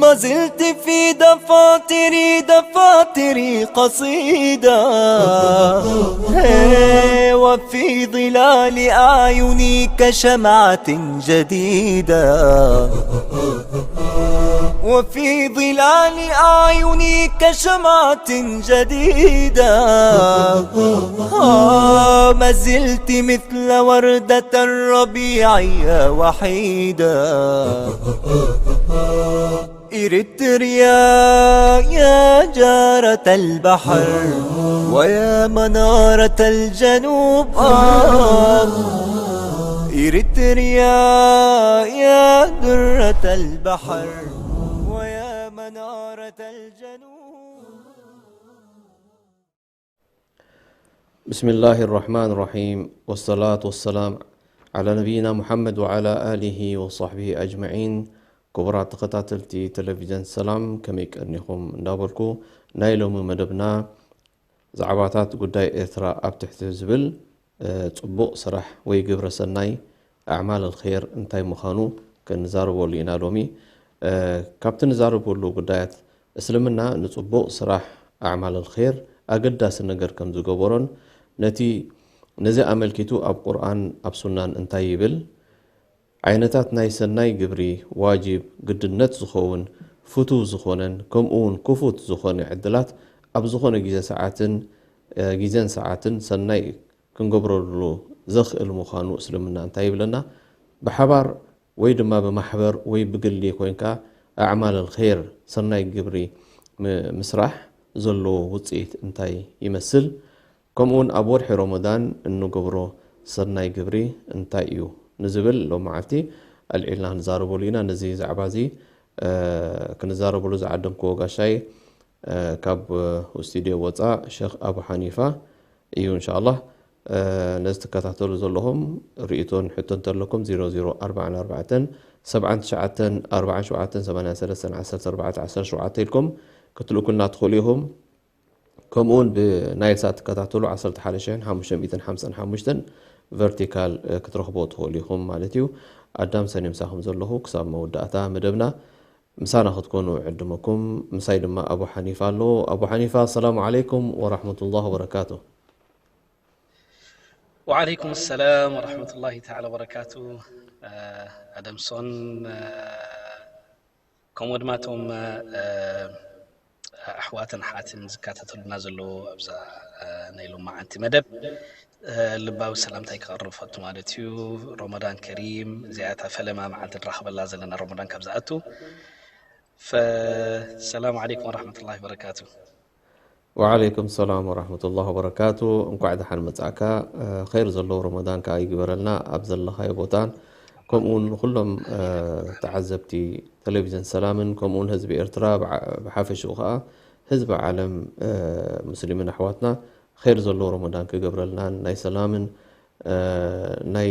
ما زلت في دفاتري، دفاتري قصيدة. وفي ظلال أعيني كشمعة جديدة. وفي ظلال أعيني كشمعة جديدة. آه، ما زلت مثل وردة الربيع يا وحيدة. إريتريا يا جارة البحر، ويا منارة الجنوب. آه، إريتريا يا درة البحر، ويا منارة الجنوب. بسم الله الرحمن الرحيم، والصلاة والسلام على نبينا محمد وعلى آله وصحبه أجمعين። ክቡራት ተኸታተልቲ ቴሌቪዥን ሰላም፣ ከመይ ቀኒኹም እንዳበልኩ፣ ናይ ሎሚ መደብና ዛዕባታት ጉዳይ ኤርትራ ኣብ ትሕቲ ዝብል ጽቡቕ ስራሕ ወይ ግብረ ሰናይ ኣዕማል ኣልኸይር እንታይ ምዃኑ ክንዛረበሉ ኢና ሎሚ። ካብቲ ንዛረበሉ ጉዳያት፣ እስልምና ንጽቡቕ ስራሕ ኣዕማል ኣልኸይር ኣገዳሲ ነገር ከም ዝገበሮን ነቲ ነዚ ኣመልኪቱ ኣብ ቁርኣን ኣብ ሱናን እንታይ ይብል፣ ዓይነታት ናይ ሰናይ ግብሪ ዋጅብ፣ ግድነት ዝኸውን፣ ፍቱው ዝኾነን ከምኡ እውን ክፉት ዝኾነ ዕድላት ኣብ ዝኾነ ግዜ ሰዓትን ግዜን ሰዓትን ሰናይ ክንገብረሉ ዘኽእል ምዃኑ እስልምና እንታይ ይብለና? ብሓባር ወይ ድማ ብማሕበር ወይ ብግሊ ኮይንካ ኣዕማል ኣልኸይር ሰናይ ግብሪ ምስራሕ ዘለዎ ውፅኢት እንታይ ይመስል? ከምኡውን ኣብ ወርሒ ረመዳን እንገብሮ ሰናይ ግብሪ እንታይ እዩ ንዝብል ሎም መዓልቲ ኣልዒልና ክንዛረበሉ ኢና። ነዚ ዛዕባ እዚ ክንዛረበሉ ዝዓደምክዎ ጋሻይ ካብ ስቱድዮ ወፃእ ሸኽ ኣቡ ሓኒፋ እዩ። እንሻላ ነዚ ትከታተሉ ዘለኹም ርእይቶን ሕቶ እንተለኩም ዜሮ ዜሮ ኣርባዕን ኣርባዕተን ሰብዓን ትሽዓተን ኣርባዕን ሸውዓተን ሰማንያን ሰለስተን ዓሰርተ ኣርባዕተ ዓሰርተ ሸውዓተ ኢልኩም ክትልእኩልና ትኽእሉ ኢኹም። ከምኡውን ብናይል ሳት ትከታተሉ ዓሰርተ ሓደ ሽሕን ሓሙሽተ ሚእትን ሓምሳን ሓሙሽተን ቨርቲካል ክትረኽቦ ትኽእሉ ኢኹም ማለት እዩ። ኣዳም ሰኒ ምሳኹም ዘለኹ ክሳብ መወዳእታ መደብና ምሳና ክትኮኑ ዕድመኩም። ምሳይ ድማ ኣቡ ሓኒፋ ኣሎ። ኣቡ ሓኒፋ ኣሰላሙ ዓለይኩም ወራሕመቱላህ ወበረካቱ። ወዓለይኩም ሰላም ወራሕመቱላሂ ተዓላ ወበረካቱ። ኣደምሶን ከምኡ ድማ እቶም ኣሕዋትን ኣሓትን ዝከታተሉና ዘለዉ ኣብዛ ናይ ሎማዓንቲ መደብ ልባዊ ሰላምታይ ከቕርብ ፈቱ ማለት እዩ። ረመዳን ከሪም። እዚኣ እታ ፈለማ መዓልቲ ንራኸበላ ዘለና ረመዳን ካብ ዝኣቱ። ፈሰላም ዓለይኩም ወራሕመቱላሂ ወበረካቱ። ወዓለይኩም ሰላም ወራሕመቱላሂ ወበረካቱ። እንኳዕ ደሓን መጻእካ። ኸይር ዘለዎ ረመዳን ከዓ ይግበረልና ኣብ ዘለኻዮ ቦታን ከምኡውን ንኩሎም ተዓዘብቲ ቴሌቪዥን ሰላምን ከምኡውን ህዝቢ ኤርትራ ብሓፈሽኡ ከዓ ህዝቢ ዓለም ሙስሊምን ኣሕዋትና ኸይር ዘለዎ ረመዳን ክገብረልናን ናይ ሰላምን ናይ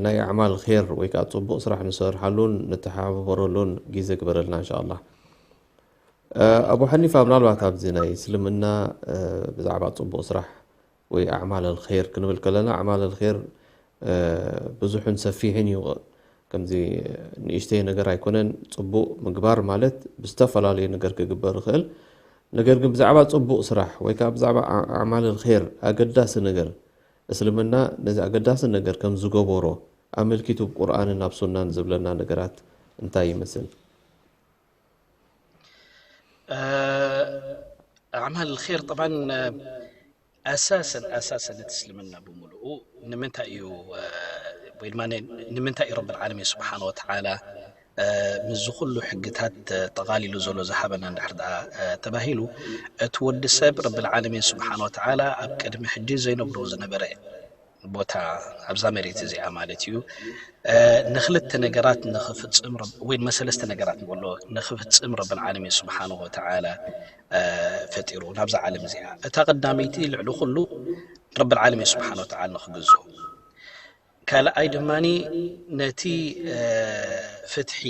ናይ ኣዕማል ኸይር ወይ ከዓ ፅቡቕ ስራሕ ንሰርሓሉን ንተሓባበረሉን ግዜ ግበረልና እንሻ ኣላህ። ኣቡ ሓኒፋ ምናልባት ኣብዚ ናይ እስልምና ብዛዕባ ፅቡቕ ስራሕ ወይ ኣዕማል ኣልኸይር ክንብል ከለና ኣዕማል ኣልኸይር ብዙሕን ሰፊሕን እዩ። ከምዚ ንእሽተይ ነገር ኣይኮነን። ፅቡቕ ምግባር ማለት ብዝተፈላለየ ነገር ክግበር ይኽእል። ነገር ግን ብዛዕባ ፅቡቕ ስራሕ ወይ ከዓ ብዛዕባ ኣዕማል ኣልኸይር ኣገዳሲ ነገር እስልምና ነዚ ኣገዳሲ ነገር ከም ዝገበሮ ኣመልኪቱ ቁርኣንን ኣብ ሱናን ዝብለና ነገራት እንታይ ይመስል? ኣዕማል ኸይር ጠብዓን ኣሳሰን ኣሳሰን እቲ እስልምና ብምሉኡ ንምንታይ እዩ ወይ ድማ ንምንታይ እዩ ረብል ዓለሚን ስብሓን ወተዓላ ምስዚ ኩሉ ሕግታት ጠቓሊሉ ዘሎ ዝሃበና እንድሕር ደኣ ተባሂሉ እቲ ወዲ ሰብ ረብል ዓለሚን ስብሓን ወተዓላ ኣብ ቅድሚ ሕጂ ዘይነብሮ ዝነበረ ቦታ ኣብዛ መሬት እዚኣ ማለት እዩ ንክልተ ነገራት ንክፍፅም ወይ ድማ ሰለስተ ነገራት ንበሎ ንክፍፅም ረብል ዓለሚን ስብሓን ወተዓላ ፈጢሩ ናብዛ ዓለም እዚኣ። እታ ቀዳመይቲ ልዕሊ ኩሉ ረብል ዓለሚን ስብሓን ወተዓላ ንክግዝኡ፣ ካልኣይ ድማ ነቲ ፍትሒ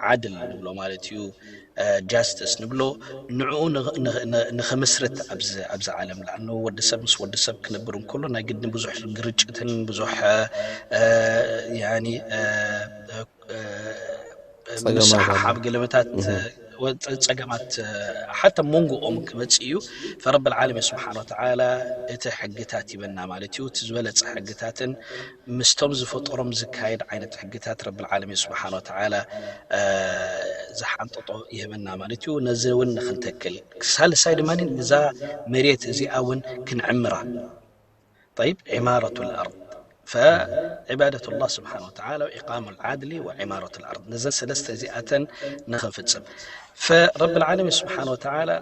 ዓድል ንብሎ ማለት እዩ ጃስትስ ንብሎ ንዕኡ ንኽምስርት ኣብዚ ዓለም ላኣኑ ወዲ ሰብ ምስ ወዲ ሰብ ክነብር እንከሎ ናይ ግድን ብዙሕ ግርጭትን ብዙሕ ያኒ ጸገማት ምስሓሓብ ገለመታት ጸገማት ሓታ መንጎኦም ክመጽእ እዩ። ፈረብል ዓለሚን ስብሓን ወተዓላ እቲ ሕግታት ይበና ማለት እዩ። እቲ ዝበለጸ ሕግታትን ምስቶም ዝፈጠሮም ዝካየድ ዓይነት ሕግታት ረብል ዓለሚን ስብሓን ወተዓላ ዝሓንጠጦ ይህበና ማለት እዩ። ነዚ እውን ንክንተክል፣ ሳልሳይ ድማ እዛ መሬት እዚኣ እውን ክንዕምራ። طيب، عمارة الأرض، فعبادة الله سبحانه وتعالى وإقام العدل وعمارة الأرض። ነዘን ሰለስተ እዚኣተን ንኽንፍጽም፣ فرب العالمين سبحانه وتعالى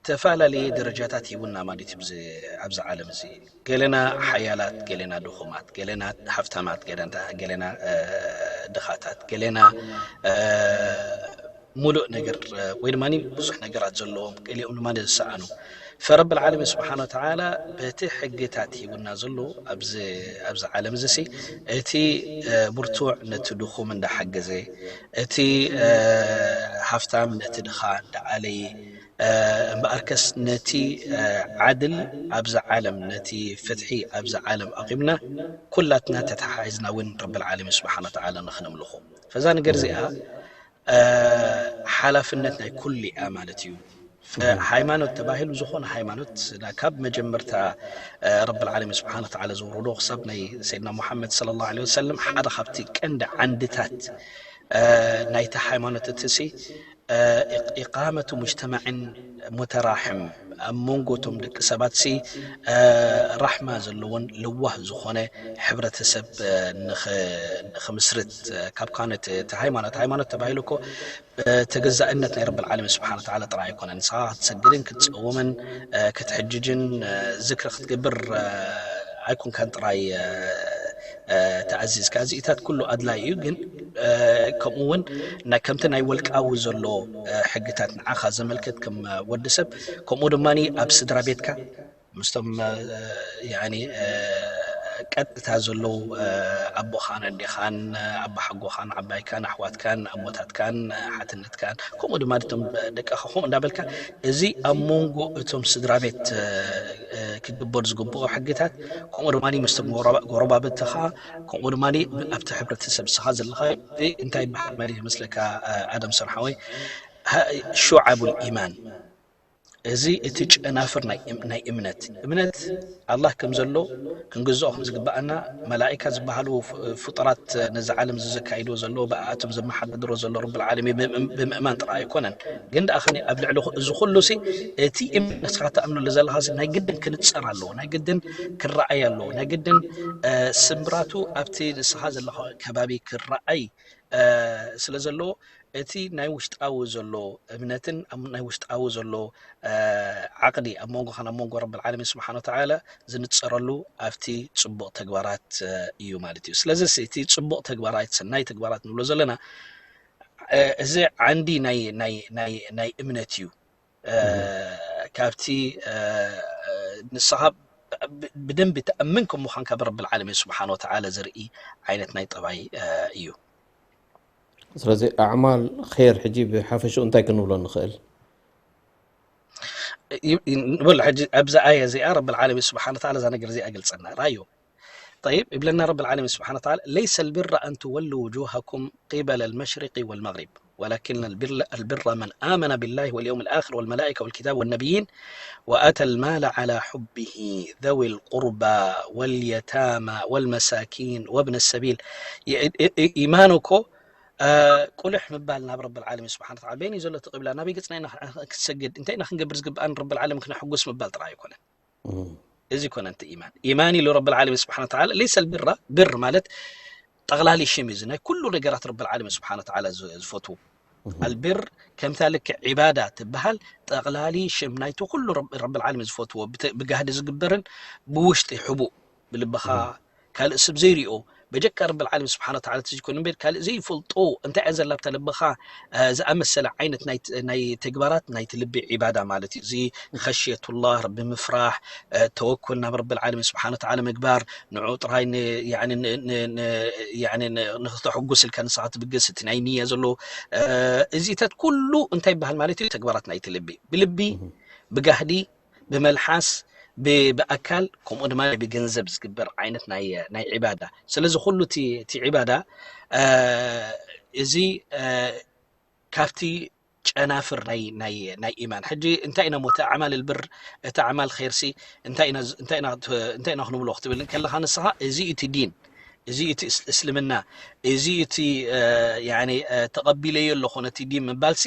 ተፈላለየ ደረጃታት ሂቡና ማለት እዩ። ኣብዚ ዓለም እዚ ገለና ሓያላት፣ ገለና ድኹማት፣ ገለና ሃፍታማት፣ ገለና ድኻታት፣ ገለና ሙሉእ ነገር ወይ ድማ ብዙሕ ነገራት ዘለዎም፣ ገሊኦም ድማ ዝሰኣኑ። ፈረብል ዓለሚን ስብሓን ወተዓላ በቲ ሕግታት ሂቡና ዘሎ ኣብዚ ዓለም እዚ ሲ፣ እቲ ብርቱዕ ነቲ ድኹም እንዳሓገዘ፣ እቲ ሃፍታም ነቲ ድኻ እንዳኣለየ፣ እምበኣርከስ ነቲ ዓድል ኣብዚ ዓለም፣ ነቲ ፍትሒ ኣብዚ ዓለም ኣቂምና ኩላትና ተተሓሒዝና እውን ረብል ዓለሚን ስብሓን ወተዓላ ንኽነምልኾ። ፈዛ ነገር እዚኣ ሓላፍነት ናይ ኩሉ እያ ማለት እዩ። ሃይማኖት ተባሂሉ ዝኾነ ሃይማኖት ካብ መጀመርታ ረብል ዓለሚን ስብሓን ወተዓላ ዝወረዶ ክሳብ ናይ ሰይድና ሙሓመድ ሰለላሁ ዐለይሂ ወሰለም ሓደ ካብቲ ቀንዲ ዓንድታት ናይቲ ሃይማኖት እቲ ሲ ኢቃመቱ ሙጅተማዕን ሙተራሕም፣ ኣብ መንጎ እቶም ደቂ ሰባት ሲ ራሕማ ዘለዎን ለዋህ ዝኾነ ሕብረተሰብ ንኽምስርት ካብ ካነት እቲ ሃይማኖት። ሃይማኖት ተባሂሉ እኮ ተገዛእነት ናይ ረብል ዓለሚን ስብሓን ወተዓላ ጥራይ ኣይኮነን። ንስኻ ክትሰግድን ክትጸውምን ክትሕጅጅን ዝክሪ ክትገብር ኣይኮንካን ጥራይ ተኣዚዝካ። እዚኢታት ኩሉ ኣድላይ እዩ፣ ግን ከምኡ እውን ከምቲ ናይ ወልቃዊ ዘሎ ሕግታት ንዓኻ ዘመልክት ከም ወዲ ሰብ፣ ከምኡ ድማ ኣብ ስድራ ቤትካ ምስቶም ያኒ ቀጥታ ዘለዉ ኣቦኻን ኣዴኻን ኣባሓጎኻን ዓባይካን ኣሕዋትካን ኣቦታትካን ሓትነትካን ከምኡ ድማ ቶም ደቅኻ ከምኡ እንዳበልካ እዚ ኣብ መንጎ እቶም ስድራ ቤት ክግበር ዝግብኦ ሕግታት ከምኡ ድማ ምስቶም ጎረባብትኻ ከምኡ ድማ ኣብቲ ሕብረተሰብ ስኻ ዘለኻ እንታይ ይበሃል ማለት ይመስለካ ኣደም ሰርሓወይ ሹዓቡል ኢማን እዚ እቲ ጨናፍር ናይ እምነት። እምነት ኣላህ ከም ዘሎ ክንግዝኦ ከም ዝግብኣና፣ መላኢካ ዝበሃሉ ፍጡራት ነዚ ዓለም እዚ ዘካይድዎ ዘሎ፣ ብኣቶም ዘመሓድርዎ ዘሎ ረብል ዓለሚን ብምእማን ጥራይ ኣይኮነን። ግን ደኣ ከኒ ኣብ ልዕሊ እዚ ኩሉ ሲ እቲ እምነት ንስኻ ትኣምነሉ ዘለኻ ሲ ናይ ግድን ክንጸር ኣለዎ፣ ናይ ግድን ክረኣይ ኣለዎ፣ ናይ ግድን ስምራቱ ኣብቲ ንስኻ ዘለኻ ከባቢ ክረኣይ ስለ ዘለዎ እቲ ናይ ውሽጣዊ ዘሎ እምነትን ናይ ውሽጣዊ ዘሎ ዓቕዲ ኣብ መንጎኻን ኣብ መንጎ ረብል ዓለሚን ስብሓን ወተዓላ ዝንጸረሉ ኣብቲ ጽቡቕ ተግባራት እዩ ማለት እዩ። ስለዚ እቲ ጽቡቕ ተግባራት ሰናይ ተግባራት ንብሎ ዘለና እዚ ዓንዲ ናይ እምነት እዩ። ካብቲ ንስኻ ብደንቢ ተኣምን ከም ምዃንካ ብረብል ዓለሚን ስብሓን ወተዓላ ዝርኢ ዓይነት ናይ ጠባይ እዩ። ስለዚ ኣዕማል ር ሕጂ ብሓፈሽኡ እንታይ ክንብሎ ንኽእል? ንብል ሕጂ ኣብዚ ኣያ እዚኣ ረብል ዓለሚን ስብሓን ወተዓላ እዛ ነገር እዚኣ ገልጸና ራዮ طيب، ይብለና ረብል ዓለሚን ስብሓን ወተዓላ ليس البر أن تولوا وجوهكم قبل المشرق والمغرب ولكن البر من آمن بالله واليوم الآخر والملائكة والكتاب والنبيين وآتى المال على حبه ذوي القربى واليتامى والمساكين وابن السبيل. ኢማን እኮ ቁልሕ ምባል ናብ ረብል ዓለሚን ስብሓን ወተዓላ በይን እዩ ዘሎ እቲ ቂብላ ናበይ ገጽና ኢና ክትሰግድ እንታይ ኢና ክንገብር ዝግብኣን ረብል ዓለሚን ክነሕጉስ ምባል ጥራይ ኣይኮነን። እዚ ኮነ እንተ ኢማን ኢማን ኢሉ ረብል ዓለሚን ስብሓን ወተዓላ ليس البر ብር ማለት ጠቕላሊ ሽም እዩ ናይ ኩሉ ነገራት ረብል ዓለሚን ስብሓን ወተዓላ ዝፈትዎ። ኣልብር ከምታ ልክዕ ዒባዳ ትበሃል ጠቕላሊ ሽም ናይቲ ኩሉ ረብል ዓለሚን ዝፈትዎ ብጋህዲ ዝግበርን ብውሽጢ ሕቡእ ብልብኻ ካልእ ስብ ዘይሪኦ በጀካ ረብል ዓለሚን ስብሓን ወተዓላ ተዝኮን እምበር ካልእ ዘይፈልጦ እንታይ እያ ዘላ ኣብታ ልብኻ ዝኣመሰለ ዓይነት ናይ ተግባራት ናይቲ ልቢ ዒባዳ ማለት እዩ። እዚ ኸሽየቱላህ ረቢ ምፍራሕ ተወኩል ናብ ረብል ዓለሚን ስብሓን ወተዓላ ምግባር ንዑ ጥራይ ንክተሐጉስ ኢልካ ንስኻ ትብገስ እቲ ናይ ንያ ዘሎ እዚታት ኩሉ እንታይ ይበሃል ማለት እዩ? ተግባራት ናይቲ ልቢ ብልቢ ብጋህዲ ብመልሓስ ብኣካል ከምኡ ድማ ብገንዘብ ዝግበር ዓይነት ናይ ዒባዳ። ስለዚ ኩሉ እቲ ዒባዳ እዚ ካብቲ ጨናፍር ናይ ናይ ናይ ኢማን። ሕጂ እንታይ ኢና ሞተ ኣዕማል ልብር፣ እቲ ኣዕማል ኸይርሲ እንታይ ኢና እንታይ ኢና እንታይ ኢና ክንብሎ ክትብል ከለኻ ንስኻ፣ እዚ እቲ ዲን፣ እዚ እቲ እስልምና፣ እዚ እቲ ያኒ ተቐቢለዮ ኣለኹ ነቲ ዲን ምባልሲ፣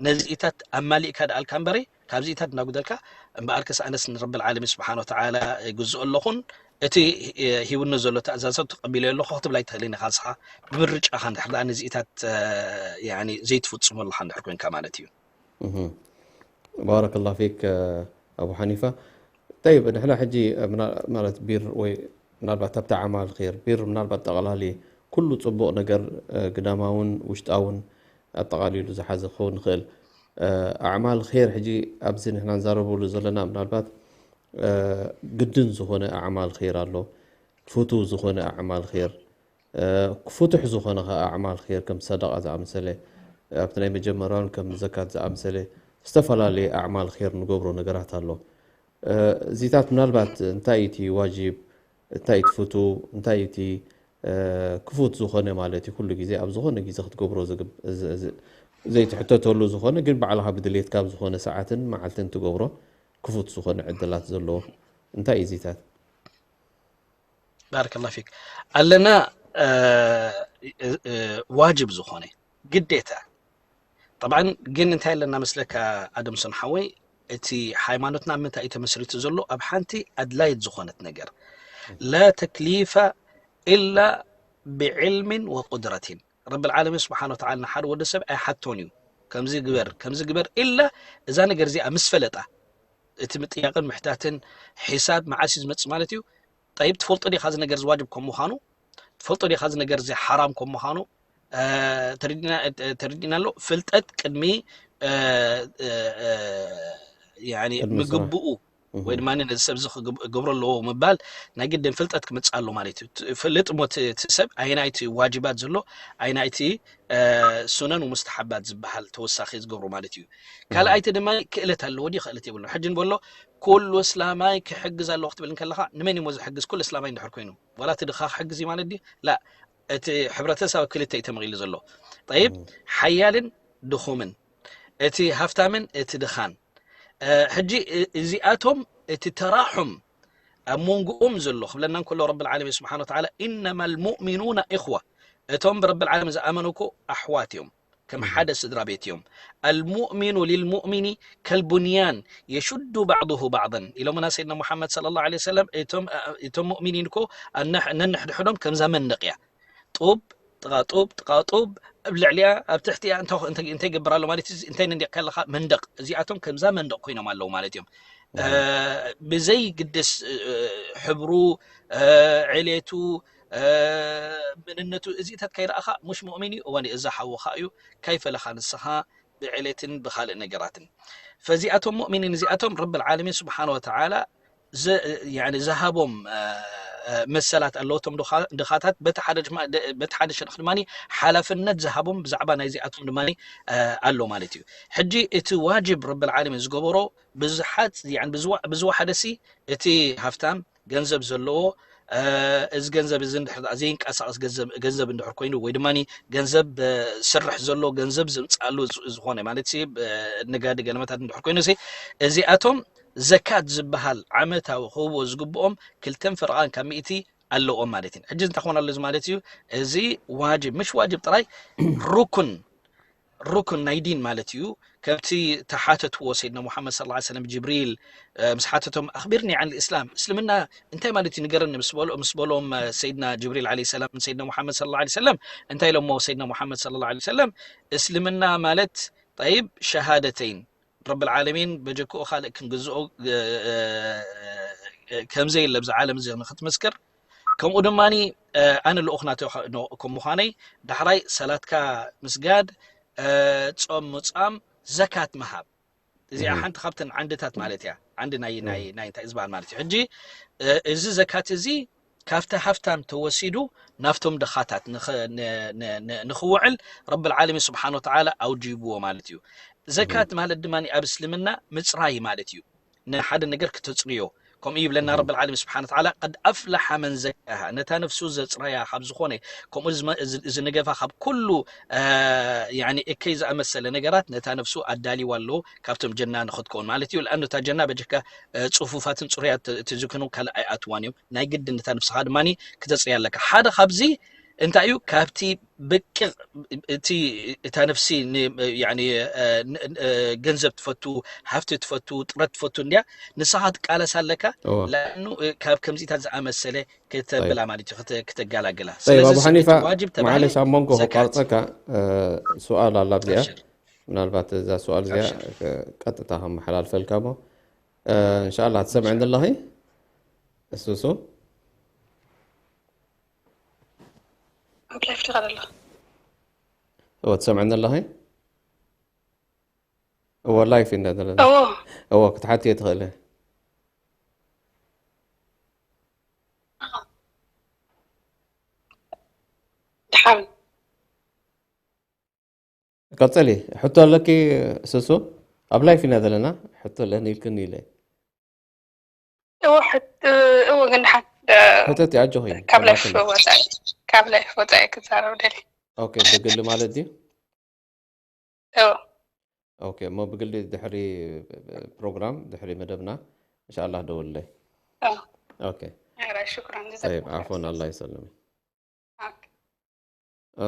ነዚኢታት ኣማሊእካ ደኣልካ እምበሪ፣ ካብዚኢታት እናጉደልካ እምበኣርከስ ኣነስ ንረብል ዓለሚን ስብሓን ወተዓላ ይግዝኦ ኣለኹን እቲ ሂቡኒ ዘሎ ትእዛዛት ተቐቢለዮ ኣለኹ ክትብል ኣይትኽእልን ኢኻ። ንስኻ ብምርጫኻ እንድሕር ደኣ ነዚኢታት ዘይትፍጽሞ ኣለኻ እንድሕር ኮንካ ማለት እዩ። ባረከላ ፊክ ኣቡ ሓኒፋ። ጠይብ፣ ንሕና ሕጂ ማለት ቢር ወይ ምናልባት ኣብቲ ኣዕማል ር ቢር ምናልባት ጠቕላሊ ኩሉ ፅቡቕ ነገር ግዳማውን ውሽጣውን ኣጠቓሊሉ ዝሓዘ ክኸውን ይኽእል። ኣዕማል ር ሕጂ ኣብዚ ንሕና ንዛረበሉ ዘለና ምናልባት ግድን ዝኾነ ኣዕማል ር ኣሎ፣ ፍቱው ዝኾነ ኣዕማል ር፣ ፍቱሕ ዝኾነ ከ ኣዕማል ር ከም ሰደቃ ዝኣመሰለ፣ ኣብቲ ናይ መጀመርያውን ከም ዘካት ዝኣመሰለ ዝተፈላለየ ኣዕማል ር ንገብሮ ነገራት ኣሎ። እዚታት ምናልባት እንታይ እቲ ዋጅብ፣ እንታይ እቲ ፍቱ፣ እንታይ እቲ ክፉት ዝኾነ ማለት እዩ። ኩሉ ግዜ ኣብ ዝኾነ ግዜ ክትገብሮ ዘይትሕተተሉ ዝኾነ ግን ባዕልኻ ብድሌትካ ኣብ ዝኾነ ሰዓትን መዓልትን ትገብሮ ክፉት ዝኾነ ዕድላት ዘለዎ እንታይ እዩ እዚታት? ባረከላ ፊክ። ኣለና ዋጅብ ዝኾነ ግዴታ። ጠብዓን ግን እንታይ ኣለና መስለካ ኣደምሶን ሓወይ፣ እቲ ሃይማኖትና ኣብ ምንታይ እዩ ተመስሪቱ ዘሎ? ኣብ ሓንቲ ኣድላይት ዝኾነት ነገር። ላ ተክሊፈ ኢላ ብዕልምን ወቁድረትን። ረብል ዓለሚን ስብሓን ወተዓላ ንሓደ ወደ ሰብ ኣይሓቶን እዩ ከምዚ ግበር ከምዚ ግበር ኢላ እዛ ነገር እዚኣ ምስ ፈለጣ፣ እቲ ምጥያቅን ምሕታትን ሒሳብ መዓስ እዩ ዝመፅእ ማለት እዩ። ጠይብ ትፈልጦ ዲኻ እዚ ነገር ዝዋጅብ ከም ምዃኑ? ትፈልጦ ዲኻ እዚ ነገር እዚ ሓራም ከም ምዃኑ? ተረዲእና ኣሎ። ፍልጠት ቅድሚ ያኒ ቅድሚ ስራሕ። ምግብኡ ወይ ድማ ነዚ ሰብ እዚ ክግብ- ክገብሮ ኣለዎ ምባል ናይ ግድን ፍልጠት ክመፅእ ኣሎ ማለት እዩ። ት- ፍልጥ እሞ እቲ እቲ ሰብ ኣይናይቲ ዋጅባት ዘሎ ኣይናይቲ ሱነን ሙስተሓባት ዝበሃል ተወሳኺ ዝገብሮ ማለት እዩ። ካልኣይቲ ድማ ክእለት ኣለዎ ድዩ ክእለት የብሉ። ሕጂ ንበሎ ኩሉ እስላማይ ክሕግዝ ኣለዎ ክትብል እንከለኻ ንመን እሞ ዝሕግዝ? ኩሉ እስላማይ እንድሕር ኮይኑ ዋላ እቲ ድኻ ክሕግዝ እዩ ማለት ድዩ? ላ፣ እቲ ሕብረተሰብ ኣብ ክልተ እዩ ተመቒሉ ዘሎ። ጠይብ፣ ሓያልን ድኹምን፣ እቲ ሃፍታምን እቲ ድኻን። ሕጂ እዚኣቶም እቲ ተራሑም ኣብ መንጎኦም ዘሎ ክብለና እንከሎ ረብል ዓለሚን ስብሓን ወተዓላ ኢነማ ልሙእሚኑና ኢኽዋ፣ እቶም ብረብል ዓለሚን ዝኣመኑ እኮ ኣሕዋት እዮም፣ ከም ሓደ ስድራ ቤት እዮም። ኣልሙእሚኑ ሊልሙእሚኒ ከልቡንያን የሹዱ ባዕዱሁ ባዕደን ኢሎምና ሰይድና ሙሓመድ ሰለላሁ ዐለይሂ ወሰለም። እቶም እቶም ሙእሚኒን እኮ ኣነሕ- ነንሕድሕዶም ከምዛ መንደቕ እያ። ጡብ ጥቓ ጡብ ጥቓ ጡብ ኣብ ልዕሊኣ ኣብ ትሕቲኣ እንተ- እንተ- እንታይ ይገብር ኣሎ ማለት እዩ? እንታይ ነንዲቕካ ኣለኻ? መንደቕ። እዚኣቶም ከምዛ መንደቕ ኮይኖም ኣለዉ ማለት እዮም። ብዘይ ግድስ ሕብሩ፣ ዕሌቱ፣ መንነቱ እዚታት ከይረኣኻ ሙሽ ሙእሚን እዩ እዋን እዛ ሓውኻ እዩ ካይፈለኻ ንስኻ ብዕሌትን ብኻልእ ነገራትን። ፈዚኣቶም ሙእሚኒን እዚኣቶም ረብል ዓለሚን ስብሓን ወተዓላ ዝሃቦም መሰላት ኣለዎ። እቶም ድኻታት በቲ ሓደ ድማ- በቲ ሓደ ሸነኽ ድማ ሓላፍነት ዝሃቦም ብዛዕባ ናይዚኣቶም ድማ ኣሎ ማለት እዩ። ሕጂ እቲ ዋጅብ ረብል ዓለሚን ዝገበሮ ብዙሓት ብዝወሓደሲ እቲ ሃፍታም ገንዘብ ዘለዎ እዚ ገንዘብ እዚ እንድሕር ዘይንቀሳቀስ ገንዘብ እንድሕር ኮይኑ ወይ ድማ ገንዘብ ስርሕ ዘሎ ገንዘብ ዝምፅኣሉ ዝኾነ ማለት ነጋዲ ገለመታት እንድሕር ኮይኑ እዚኣቶም ዘካት ዝበሃል ዓመታዊ ክህብዎ ዝግብኦም ክልተን ፈረቓን ካብ ሚእቲ ኣለዎም ማለት እዩ። ሕጂ እንታይ ክኾን ኣሎ ማለት እዩ? እዚ ዋጅብ ምሽ ዋጅብ ጥራይ ሩኩን ሩክን ናይ ዲን ማለት እዩ። ከምቲ ተሓተትዎ ሰይድና ሙሓመድ ሰለላሁ ዐለይሂ ወሰለም ጅብሪል ምስ ሓተቶም ኣኽቢርኒ ዓን ልእስላም፣ እስልምና እንታይ ማለት እዩ ንገረኒ ምስ በሎ- ምስ በሎም ሰይድና ጅብሪል ዐለይሂ ሰላም ንሰይድና ሙሓመድ ሰለላሁ ዐለይሂ ወሰለም እንታይ ኢሎሞ ሰይድና ሙሓመድ ሰለላሁ ዐለይሂ ወሰለም እስልምና ማለት ጠይብ ሸሃደተይን ረብል ዓለሚን በጀክኡ ካልእ ክንግዝኦ ከምዘየለ ብዚ ዓለም እዚ ንክትምስክር ከምኡ ድማ ኣነ ልኡኽ ናተይ ከም ምዃነይ ዳሕራይ ሰላትካ ምስጋድ፣ ጾም ምጻም፣ ዘካት ምሃብ። እዚኣ ሓንቲ ካብተን ዓንድታት ማለት እያ። ዓንዲ ናይ ናይ ናይ እንታይ ዝበሃል ማለት እዩ። ሕጂ እዚ ዘካት እዚ ካብቲ ሃፍታም ተወሲዱ ናብቶም ድኻታት ንኽውዕል ረብል ዓለሚን ስብሓን ወተዓላ ኣውጂብዎ ማለት እዩ። ዘካት ማለት ድማ ኣብ እስልምና ምፅራይ ማለት እዩ። ንሓደ ነገር ክተፅርዮ ከምኡ ይብለና ረብል ዓለሚን ስብሓን ተዓላ፣ ቀድ ኣፍላሓ መን ዘካሃ፣ ነታ ነፍሱ ዘፅረያ ካብ ዝኾነ፣ ከምኡ ዝመ- እዚ- እዚ ንገፋ ካብ ኩሉ፣ እ፣ ያኒ እከይ ዝኣመሰለ ነገራት ነታ ነፍሱ ኣዳልዋ ኣሎ ካብቶም ጀና ንክትከውን ማለት እዩ። ለኣኑ እታ ጀና በጀካ፣ እ፣ ፅፉፋትን ፅሩያት ተ- ተዝኮኑ ካልእ ኣይኣትዋን እዮም። ናይ ግድን ነታ ነፍስኻ ድማ ክተፅርያ ኣለካ። ሓደ ካብዚ እንታይ እዩ? ካብቲ ብቂ እቲ እታ ነፍሲ ን- ያኒ፣ እ፣ ን- እ፣ ገንዘብ ትፈቱ፣ ሃፍቲ ትፈቱ፣ ጥረት ትፈቱ እንድያ፣ ንስኻ ትቃለስ ኣለካ። እዎ ለኣኑ፣ እ፣ ካብ ከምዚታት ዝኣመሰለ ጠይብ ከተብላ ማለት እዩ፣ ክተ- ክተጋላግላ። ጠይብ ስለዚ ኣቡ ሓኒፋ እቲ ዋጅብ ተባሂ መዓለሽ ኣብ መንጎ ዘካት። ከቋርፀካ እ፣ ሱኣል ኣላ ኣብዚኣ ኣብሽር። ምናልባት እዛ ሱኣል እዚኣ ኣብሽር። እ፣ ቀጥታ ከመሓላልፈልካ እሞ እ፣ እንሻላ ትሰምዐን ዘለኺ እሱሱ ኣብ ላይፍ ዲኻ ዘለኻ? እወ ትሰምዐን ዘለኺ እወ ላይፍ ኢና ዘለና እዎ እወ ክትሓትየ ትኽእሊ ድሓን ቀፅሊ ሕቶ ኣለኪ ሱሱ ኣብ ላይፍ ኢና ዘለና ሕቶ ኣለኒ ኢልክኒ ኢለ እዎ ሕት- እዎ ግን ድሓን ሕተቲ ኣጆኺ ካብ ላይፍ ተባክኒ ወፃኢ ካብ ላይፍ ወፃኢ ክዛረብ ደሊ ኦኬ ብግሊ ማለት ድዩ እዎ ኦኬ እሞ ብግሊ ድሕሪ ፕሮግራም ድሕሪ መደብና እንሻላ ደውለይ እዎ ኦኬ ኧረ ሽኩራን طيب ጀዛኩም عفوا الله يسلمك ኦኬ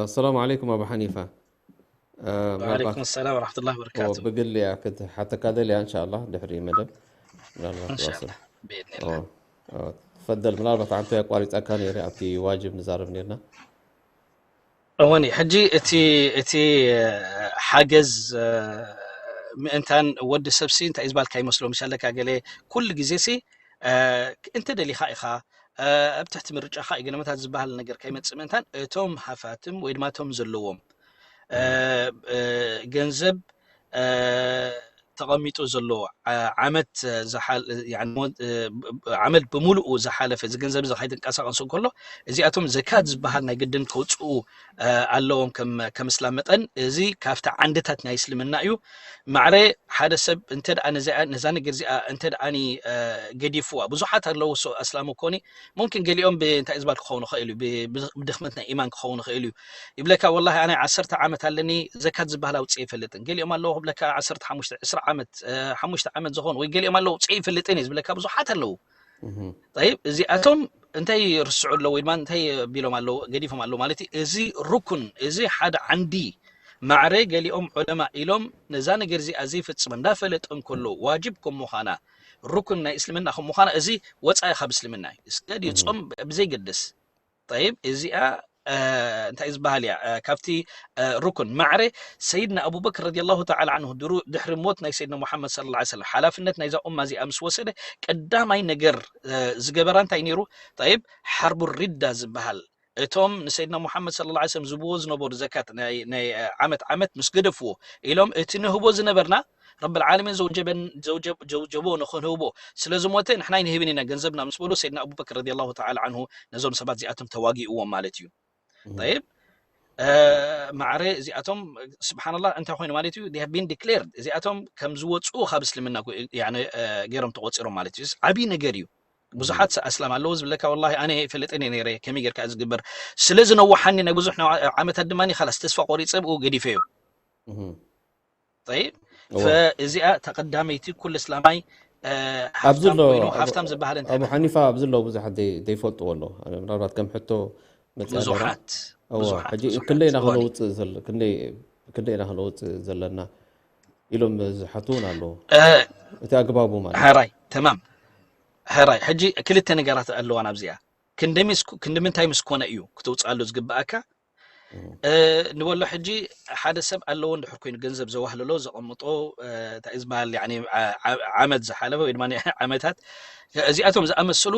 السلام عليكم أبو حنيفة ምናልባት ወዓለይኩም ሰላም ወረሕመቱላሂ ወበረካቱ። ብግል እያ ክትሓተካ ደልያ እንሻላ ድሕሪ መደብ ምናልባት እንሻላ ዋስል ብኢድኒላህ። ተፈደል ምናልባት ኣንተ ኣቋሪፀካ ነይረ ኣብቲ ዋጅብ ንዛረብ ነርና እወኒ ሕጂ እቲ እቲ ሓገዝ ምእንታን ወዲ ሰብሲ እንታይ እዩ ዝባልካ ይመስሎ ምሻለካ ገለ ኩሉ ግዜ ሲ እንተ ደሊኻ ኢኻ ኣብ ትሕቲ ምርጫኻ እዩ ገለመታት ዝበሃል ነገር ከይመፅእ ምእንታን እቶም ሃፋትም ወይ ድማ እቶም ዘለዎም ገንዘብ ተቐሚጡ ዘሎ ዓመት ዓመት ብምሉኡ ዝሓለፈ እዚ ገንዘብ እዚ ከይትንቀሳቐሱ እንከሎ እዚኣቶም ዘካት ዝበሃል ናይ ግድን ከውፅኡ ኣለዎም ከም እስላም መጠን እዚ ካብቲ ዓንድታት ናይ እስልምና እዩ። ማዕረ ሓደ ሰብ እንተ ነዛ ነገር እዚኣ እንተ ገዲፍዋ ብዙሓት ኣለዉ ኣስላም ኮኒ ሙምኪን ገሊኦም እንታይ ዝባል ክኸውን ይኽእል እዩ ብድኽመት ናይ ኢማን ክኸውን ይኽእል እዩ ይብለካ ወላሂ ኣነ ዓሰርተ ዓመት ኣለኒ ዘካት ዝበሃል ኣውፅእ ይፈልጥን ገሊኦም ኣለዉ ክብለካ ዓሰርተ ሓሙሽተ ዕስራ ዓመት ሓሙሽተ ዓመት ዝኾኑ ወይ ገሊኦም ኣለዉ ኣውፅእ ይፈልጥን እዩ ዝብለካ ብዙሓት ኣለዉ ጠይብ እዚኣቶም እንታይ ይርስዑ ኣለዉ ወይ ድማ እንታይ ቢሎም ኣለዉ ገዲፎም ኣለዉ ማለት እዩ እዚ ርኩን እዚ ሓደ ዓንዲ ማዕረ ገሊኦም ዑለማ ኢሎም ነዛ ነገር እዚኣ ዘይፍፅም እንዳፈለጠ እንከሎ ዋጅብ ከም ምዃና ሩክን ናይ እስልምና ከም ምዃና እዚ ወፃኢ ካብ እስልምና እዩ ስገድ እዩ ፆም ብዘይገድስ ጠይብ እዚኣ እንታይ ዝበሃል እያ ካብቲ ሩክን ማዕረ ሰይድና ኣቡበክር ረዲ ላሁ ተዓላ ዓንሁ ድሕሪ ሞት ናይ ሰይድና ሙሓመድ ስለ ላ ሰለም ሓላፍነት ናይዛ ኡማ እዚኣ ምስ ወሰደ ቀዳማይ ነገር ዝገበራ እንታይ ነይሩ ጠይብ ሓርቡ ሪዳ ዝበሃል እቶም ንሰይድና ሙሓመድ ስለ ላ ሰለም ዝብዎ ዝነበሩ ዘካት ናይ ዓመት ዓመት ምስ ገደፍዎ ኢሎም እቲ ንህቦ ዝነበርና ረብ ልዓለሚን ዘውጀቦ ንኽንህቦ ስለ ዝሞተ ንሕና ይንህብን ኢና ገንዘብና ምስ በሉ ሰይድና ኣቡበክር ረዲ ላሁ ተዓላ ዓንሁ ነዞም ሰባት እዚኣቶም ተዋጊእዎም ማለት እዩ ጠይብ ማዕረ እዚኣቶም ስብሓንላ እንታይ ኮይኑ ማለት እዩ ቢን ዲክሌርድ እዚኣቶም ከም ዝወፅኡ ካብ እስልምና ገይሮም ተቆፂሮም ማለት እዩ ዓብይ ነገር እዩ ብዙሓት ኣስላም ኣለዉ ዝብለካ ወላ ኣነ ይፈልጥን እየ ነይረ ከመይ ጌርካ ዝግበር ስለ ዝነዋሓኒ ናይ ብዙሕ ዓመታት ድማ ካላስ ተስፋ ቆሪፀ ብኡ ገዲፈ እዩ ጠይብ እዚኣ ተቀዳመይቲ ኩሉ እስላማይ ኣብዚ ሃፍታም ኣሎ ኮይኑ ሃፍታም ዝበሃል እንታይ ኣቡ ሓኒፋ ኣብዚ ኣለዉ ብዙሓት ዘይፈልጥዎ ኣሎ ምናልባት ከም ሕቶ መፃ ብዙሓት እዎ ብዙሓት ሕጂ ብዙሓት ክንደይ ኢና እወኒ ክነውፅእ ዘለ- ክንደይ ክንደይ ኢና ክነውፅእ ዘለና ኢሎም ዝሓቱ እውን ኣለዉ እ፣ እቲ ኣግባቡ ማለት ሕራይ ተማም ሕራይ ሕጂ ክልተ ነገራት ኣለዋ ናብዚኣ ክንደ ምስ- ክንዲ ምንታይ ምስ ኮነ እዩ ክትውፅኣሉ ዝግብኣካ እ፣ ንበሎ ሕጂ ሓደ ሰብ ኣለዎ እንድሕር ኮይኑ ገንዘብ ዘዋህልሎ ዘቐምጦ እ፣ እንታይ እዩ ዝበሃል ያኒ ዓ- ዓ- ዓመት ዝሓለፈ ወይ ድማ ዓመታት እዚኣቶም ዝኣመስሉ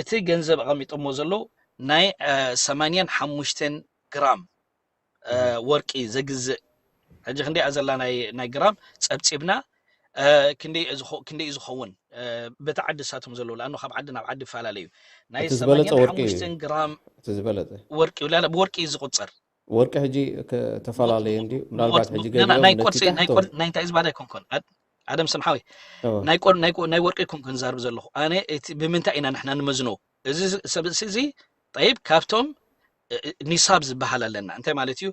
እቲ ገንዘብ ኣቐሚጦሞ ዘለዉ ናይ እ፣ ሰማንያን ሓሙሽተን ግራም እ፣ ወርቂ ዘግዝእ ሕጂ ክንደይ እያ ዘላ ናይ ናይ ግራም ፀብፂብና እ፣ ክንደይ እዩ ዝኸ- ክንደይ እዩ ዝኸውን እ፣ በቲ ዓዲ እሳቶም ዘለዉ ለኣኑ ካብ ዓዲ ናብ ዓዲ ይፈላለዩ ናይ እቲ ዝበለፀ ሰማንያን ወርቂ እዩ ሓሙሽተን ግራም እቲ ዝበለፀ ወርቂ ላለ ብወርቂ እዩ ዝቁፀር ወርቂ ሕጂ ተፈላለየ እንዲ ምናልባት ሕጂ ናይ ገሊኦም ነቲ ቁርሲ ናይ ታሕቶም ቁር- ናይ እንታይ ዝበሃል ኣይኮንኮን ኣድ- ኣደም ሰምሓዊ ናይ ቆ ናይ ቆ ናይ ወርቂ ኮም ክንዛርብ ዘለኹ ኣነ እቲ ብምንታይ ኢና ንሕና ንመዝኖ እዚ ሰብ እዚ ጠይብ ካብቶም እ- እ- ኒሳብ ዝበሃል ኣለና እንታይ ማለት እዩ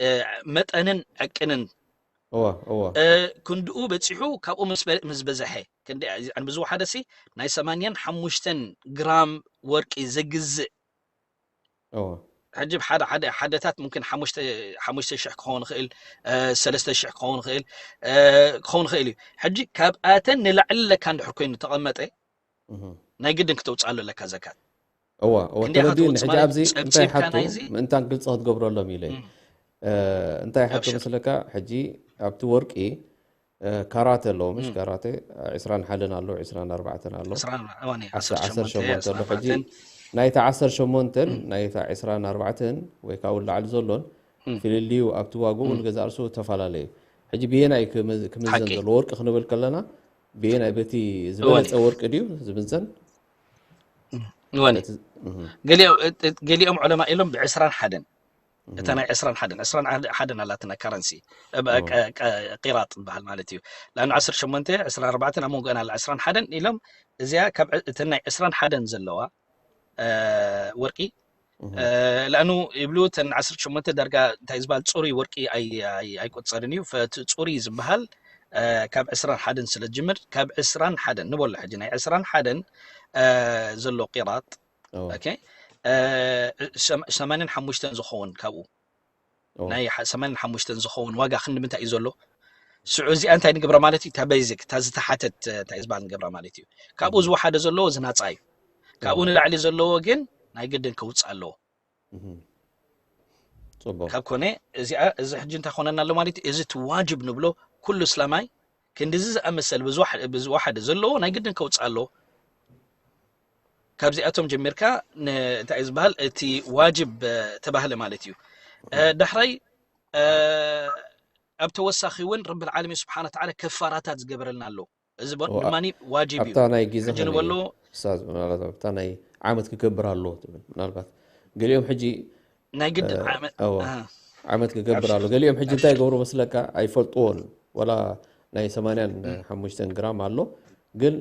እ፣ መጠንን ዕቅንን እዋ እዋ እ፣ ክንድኡ በፂሑ ካብኡ ምስ በ- ምስ በዘሐ ክንዲ ኣነ ብዝወሓደሲ ናይ ሰማንያን ሓሙሽተን ግራም ወርቂ ዘግዝእ እዋ ሕጂ ሓደ ሓደ ሓደታት ሙምኪን ሓሙሽተ ሓሙሽተ ሽሕ ክኸውን ይኽእል እ፣ ሰለስተ ሽሕ ክኸውን ይኽእል እ፣ ክኸውን ይኽእል እዩ ሕጂ ካብኣተን ንላዕሊ ለካ እንድሕር ኮይኑ ተቐመጠ እህ። ናይ ግድን ክተውፅኣሉ ኣለካ ዘካት እዋ እዋ ክንደይ ኢኻ ተረዲኡኒ ትውፅእ ሕጂ ማለት ኣብዚ እንታይ ፀብፂብካ ሓቱ ናይዚ ምእንታን ግልፂ ክትገብረሎም ኢለ እም፣ እ፣ እንታይ ሓቱ ኣብሽር መስለካ ሕጂ ኣብቲ ወርቂ እ፣ ካራተ ኣለዎ ምሽ እም፣ ካራተ ዕስራን ሓደን ኣሎ ዕስራን ኣርባዕተን ኣሎ ዕስራን እዋን ዓሰርተ ዓሰርተ ሸሞንተ ሸሞንተ ዕስራን ኣሎ ሕጂ ኣርባዕተን ናይታ ዓሰርተ ሸሞንተን እም፣ ናይታ ዕስራን ኣርባዕተን ወይ ካብኡ ንላዕሊ ዘሎን እም፣ ፍልልዩ ኣብቲ ዋግኡ እም፣ ንገዛእ ርእሱ ተፈላለየ እዩ። ሕጂ ብየናይ ክምዝ- ክምዘን ሓቂ ዘሎ ወርቂ ክንብል ከለና ብየናይ በቲ እወን ዝበለፀ ወርቂ ድዩ ዝምዘን? እወን እቲ እህ፣ ገሊኦም እት- እት- ገሊኦም ዑለማ ኢሎም ብዕስራን ሓደን እታ እህ፣ ናይ ዕስራን ሓደን ዕስራን ሓደን ኣላትና ካረንሲ እዋ ቂራጥ ዝበሃል ማለት እዩ ላን ዓሰርተ ሸሞንተ ዕስራን ኣርባዕተን ኣብ መንጎ ኣላ ዕስራን ሓደን ኢሎም እዚኣ ካብ ዕ- እተን ናይ ዕስራን ሓደን ዘለዋ እ፣ ወርቂ እህ፣ እ፣ ላኑ ይብሉ እተን ዓሰርተ ሸሞንተ ዳርጋ እንታይ ዝበሃል ፅሩይ ወርቂ ኣይ- ኣይ- ኣይቆፀርን እዩ ፈቲ ፅሩይ ዝበሃል እ፣ ካብ ዕስራን ሓደን ስለ ዝጅምር ካብ ዕስራን ሓደን ንበሎ ሕጂ ናይ ዕስራን ሓደን እ፣ ዘሎ ቂራጥ እዋ ኦኬ እ፣ ሸም- ሸማንያን ሓሙሽተን ዝኸውን ካብኡ እዋ ናይ ሓ- ሰማንያን ሓሙሽተን ዝኸውን ዋጋ ክንዲ ምንታይ እዩ ዘሎ ስዑ እዚኣ እንታይ ንገብራ ማለት እዩ እታ ቤዚክ እታ ዝተሓተት እ፣ እንታይ ዝበሃል ንገብራ ማለት እዩ ካብኡ እህ፣ ዝወሓደ ዘለዎ ዝናፃ እዩ ካብኡ እዋ ንላዕሊ ዘለዎ ግን ናይ ግድን ከውፅእ ኣለዎ እህ፣ ፅቡቅ ካብ ኮነ እዚኣ እዚ ሕጂ እንታይ ኮነና ኣሎ ማለት እዩ እዚ እቲ ዋጅብ ንብሎ ኩሉ እስላማይ ክንዲዚ ዝኣመሰል ብዝወሓደ ዘለዎ ናይ ግድን ከውፅእ ኣለዎ ካብዚኣቶም ጀሚርካ ን- እንታይ እዩ ዝበሃል እቲ ዋጅብ እ፣ ተባህለ ማለት እዩ እ፣ ዳሕራይ እ፣ ኣብ ተወሳኺ እውን ረቢ ልዓለሚን ስብሓን ተዓላ ከፋራታት ዝገበረልና ኣሎ እዚ ቦ- እዋ ድማ ዋጅብ እዩ ኣብታ ናይ ግዜ ሕጂ ከመይ እዩ ንበሎ ስታዝ ምናልባት ኣብታ ናይ ዓመት ክገብር ኣሎ ትብል ምናልባት ገሊኦም ሕጂ ናይ ግድን እ፣ ዓመት እዋ እ፣ ዓመት ክገብር ኣሎ ኣብሽር ገሊኦም ሕጂ እንታይ ኣብሽር ገብሩ መስለካ ኣይፈልጥዎን ወላ ናይ ሰማንያን እም፣ ሓሙሽተን ግራም ኣሎ ግን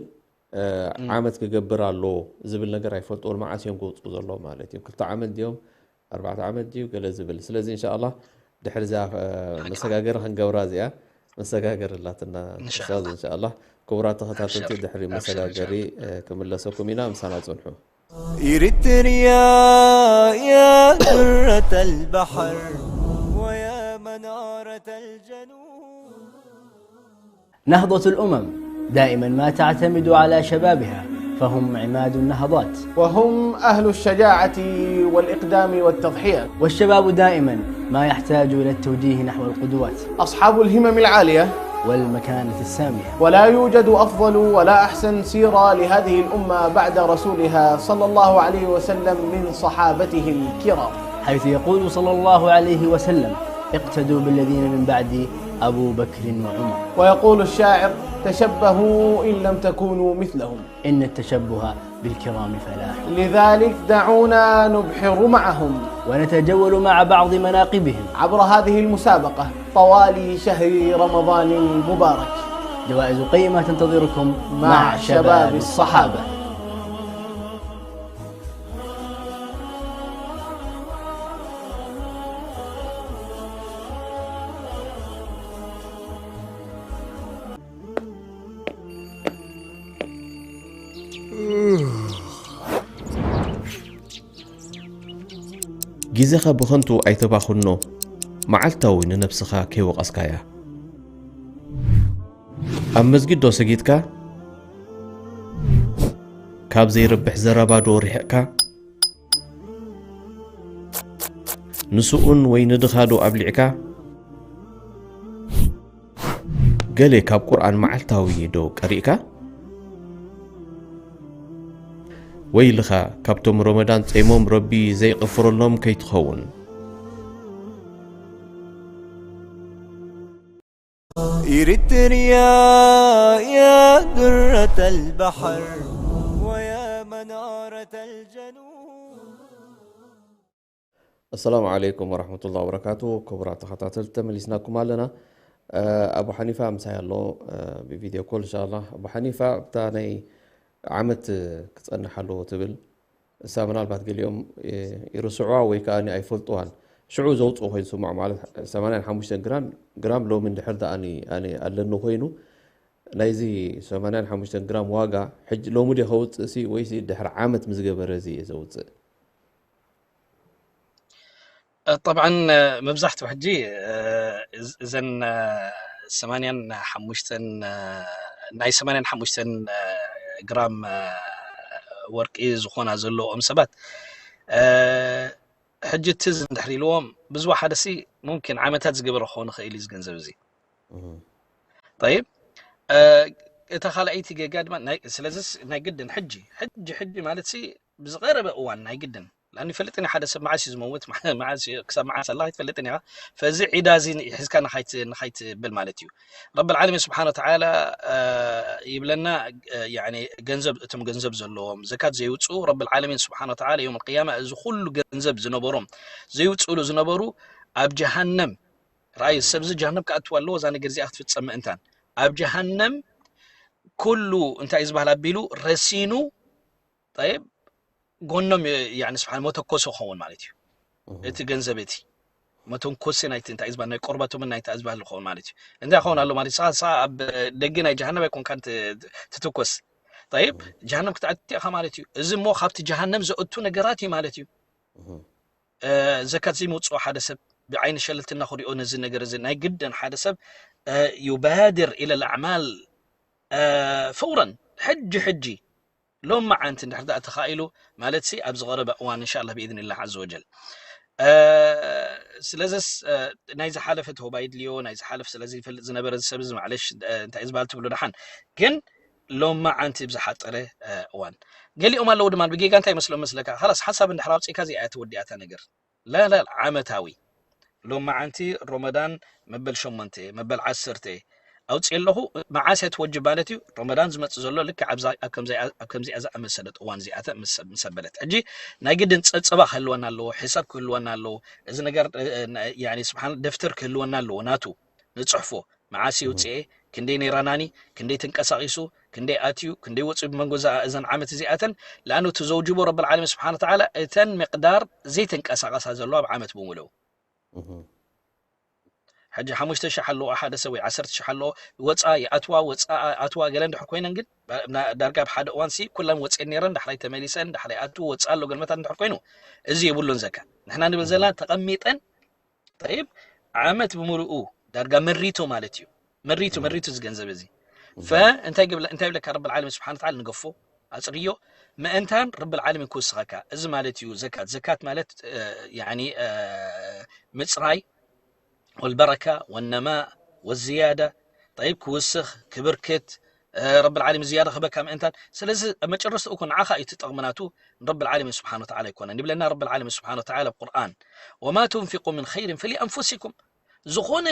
እ፣ እም፣ ዓመት ክገብር ኣሎ ዝብል ነገር ኣይፈልጥዎን መዓስ እዮም ክውፅኡ ዘሎ ማለት እዮም ክልተ ዓመት ድዮም ኣርባዕተ ዓመት ድዩ ገለ ዝብል ስለዚ እንሻኣላ ድሕሪ እዛ እ፣ ሓቂ መሰጋገሪ ክንገብራ እዚኣ መሰጋገሪ ኣላትና እንሻ ኡስታዝ ኣላ እንሻኣላ ክቡራት ተኸታተልቲ ኣብሽር ድሕሪ ኣብሽር መሰጋገሪ እንሻ እ፣ ክምለሰኩም ኢና ምሳና ፅንሑ إريتريا يا درة البحر ويا منارة الجنوب نهضة الأمم دائما ما تعتمد على شبابها، فهم عماد النهضات. وهم أهل الشجاعة والإقدام والتضحية. والشباب دائما ما يحتاج إلى التوجيه نحو القدوات. أصحاب الهمم العالية. والمكانة السامية. ولا يوجد أفضل ولا أحسن سيرة لهذه الأمة بعد رسولها صلى الله عليه وسلم من صحابته الكرام. حيث يقول صلى الله عليه وسلم: "اقتدوا بالذين من بعدي، أبو بكر وعمر." ويقول الشاعر: "تشبهوا إن لم تكونوا مثلهم." إن التشبه بالكرام فلاح. لذلك دعونا نبحر معهم. ونتجول مع بعض مناقبهم. عبر هذه المسابقة طوال شهر رمضان المبارك. جوائز قيمة تنتظركم مع شباب الصحابة. ግዜኻ ብኸንቱ ኣይተባኽኖ፣ መዓልታዊ ንነብስኻ ከይወቐስካያ። ኣብ መስጊድ ዶ ሰጊድካ? ካብ ዘይረብሕ ዘረባ ዶ ርሒቕካ? ንስኡን ወይ ንድኻ ዶ ኣብሊዕካ? ገሌ ካብ ቁርኣን መዓልታዊ ዶ ቀሪእካ? ወይልኻ ካብቶም ሮመዳን ጸይሞም ረቢ ዘይቕፍረሎም ከይትኸውን። إريتريا يا درة البحر ويا منارة الجنوب. ኣሰላሙ ዓለይኩም ወራህመቱላሂ ወበረካቱ። ክቡራት ተኸታተልቲ ተመሊስናኩም ኣለና። ኣቡ ሓኒፋ ምሳይ ኣሎ ብቪድዮ ኮል። እንሻላ ኣቡ ሓኒፋ እታ ናይ ዓመት ክፀንሕ ኣለዎ ትብል እሳ፣ ምናልባት ገሊኦም ይርስዕዋ ወይ ከዓ ኣይፈልጥዋን። ሽዑ ዘውፅኡ ኮይኑ ስማዕ ማለት ሰማንያን ሓሙሽተን ግራም ግራም ሎሚ እንድሕር ደኣ ኣነ ኣለኒ ኮይኑ ናይዚ ሰማንያን ሓሙሽተን ግራም ዋጋ ሕጂ ሎሚ ድየ ከውፅእ ሲ ወይሲ ድሕሪ ዓመት ምስ ገበረ እዚ እየ ዘውፅእ? ጠብዓን መብዛሕትኡ ሕጂ እዘን ሰማንያን ሓሙሽተን ናይ ሰማንያን ሓሙሽተን ግራም ወርቂ ዝኾና ዘለዎም ሰባት ሕጂ ትዝ እንድሕር ኢልዎም ብዝወሓደ ሲ ሙምኪን ዓመታት ዝገበረ ክኸውን ይኽእል እዩ እዚ ገንዘብ እዚ። ጠይብ እታ ካልኣይቲ ጌጋ ድማ ስለዚ ናይ ግድን ሕጂ ሕጂ ሕጂ ማለት ሲ ብዝቐረበ እዋን ናይ ግድን ላን ይፈልጥን ሓደ ሰብ መዓስ እዩ ዝመውት መዓስ ክሳብ መዓስ ኣላ ይፈልጥን ኢኻ። ፈዚ ዒዳ እዚ ሒዝካ ንኻይትብል ማለት እዩ። ረብ ዓለሚን ስብሓን ወተዓላ ይብለና ገንዘብ እቶም ገንዘብ ዘለዎም ዘካት ዘይውፅኡ ረብ ዓለሚን ስብሓን ወተዓላ ዮም ቅያማ እዚ ኩሉ ገንዘብ ዝነበሮም ዘይውፅእሉ ዝነበሩ ኣብ ጀሃነም ራእይ ሰብዚ ጀሃነም ክኣትዋ ኣለዎ እዛ ነገር እዚኣ ክትፍፀም ምእንታን ኣብ ጀሃነም ኩሉ እንታይ ዝበሃል ኣቢሉ ረሲኑ ጠይብ ጎኖም ስብሓን መተኮሲ ክኸውን ማለት እዩ። እቲ ገንዘብ እቲ መተንኮሲ ናይቲ እንታይ ዝበሃል ናይ ቆርበቶምን ናይቲ ዝበሃል ክኸውን ማለት እዩ። እንታይ ክኸውን ኣሎ ማለት ንስኻ ኣብ ደጊ ናይ ጀሃነም ኣይኮንካ ትትኮስ ጠይብ ጀሃነም ክትኣቲ ኢኻ ማለት እዩ። እዚ እሞ ካብቲ ጀሃነም ዘእቱ ነገራት እዩ ማለት እዩ። ዘካት ዘይመውፅኦ ሓደ ሰብ ብዓይኒ ሸለልትና ክሪኦ ነዚ ነገር እዚ ናይ ግድን ሓደ ሰብ ዩባድር ኢለ ኣዕማል ፈውረን ሕጂ ሕጂ ሎም መዓንቲ እንድሕር ዳኣ ተኻኢሉ ማለት ሲ ኣብ ዝቐረበ እዋን እንሻላ ብኢዝንላ ዓዘ ወጀል። ስለዚስ ናይ ዝሓለፈ ተውባ ይድልዮ ናይ ዝሓለፍ ስለዚ ይፈልጥ ዝነበረ ሰብ እዚ ማዕለሽ እንታይ ዝበሃል ትብሉ ደሓን ግን ሎም መዓንቲ ብዝሓጠረ እዋን ገሊኦም ኣለዉ ድማ ብጌጋ እንታይ መስሎም መስለካ ላስ ሓሳብ እንድሕር ኣውፅእካ እዚኣ ተወዲኣታ ነገር ላላ ዓመታዊ ሎም መዓንቲ ሮመዳን መበል ሸሞንተ መበል ዓሰርተ ኣውፅእ ኣለኹ መዓስ እያ ትወጅብ ማለት እዩ። ሮመዳን ዝመፅእ ዘሎ ልክዕ ኣብ ከምዚኣ ዝኣመሰለት እዋን እዚኣተ ምስ ኣበለት ሕጂ ናይ ግድን ፀብፀባ ክህልወና ኣለዎ፣ ሕሳብ ክህልወና ኣለዎ። እዚ ነገር ስብሓን ደፍተር ክህልወና ኣለዎ ናቱ ንፅሕፎ መዓስ የውፅኤ ክንደይ ነይራናኒ ክንደይ ተንቀሳቒሱ ክንደይ ኣትዩ ክንደይ ወፅኡ ብመንጎ እዘን ዓመት እዚኣተን ለኣኑ እቲ ዘውጅቦ ረብ ዓለሚን ስብሓን ተዓላ እተን ምቅዳር ዘይተንቀሳቐሳ ዘለዎ ኣብ ዓመት ብምልኡ ሕጂ ሓሙሽተ ሽሕ ኣለዎ ሓደ ሰብ ወይ ዓሰርተ ሽሕ ኣለዎ ወፃ ይኣትዋ ወፃ ኣትዋ ገለ እንድሕር ኮይነን ግን ዳርጋ ኣብ ሓደ እዋን ሲ ኩለን ወፅኤን ነይረን ዳሕራይ ተመሊሰን ዳሕራይ ኣትው ወፃ ኣሎ ገልመታት እንድሕር ኮይኑ እዚ የብሉን ዘካ ንሕና ንብል ዘለና ተቐሚጠን ጠይብ ዓመት ብምልኡ ዳርጋ መሪቱ ማለት እዩ መሪቱ መሪቱ እዚ ገንዘብ እዚ ፈ እንታይ ይብለካ ረብ ዓለሚን ስብሓን ተዓላ ንገፎ ኣፅርዮ ምእንታን ረብ ዓለሚን ክውስኸካ እዚ ማለት እዩ ዘካት ዘካት ማለት ምፅራይ ወልበረካ ወነማ ወዝያዳ ጠይብ ክውስኽ ክብርክት ረብ ዓለሚን ዝያዳ ክበካ ምእንታን ስለዚ መጨረስትኡ እኮ ንዓኻ እዩ ትጠቕምናቱ ረብ ዓለሚን ስብሓን ወተዓላ ኣይኮነን ይብለና ረብ ዓለሚን ስብሓን ወተዓላ ቁርኣን ወማ ትንፊቁ ምን ኸይርን ፈሊኣንፉሲኩም ዝኾነ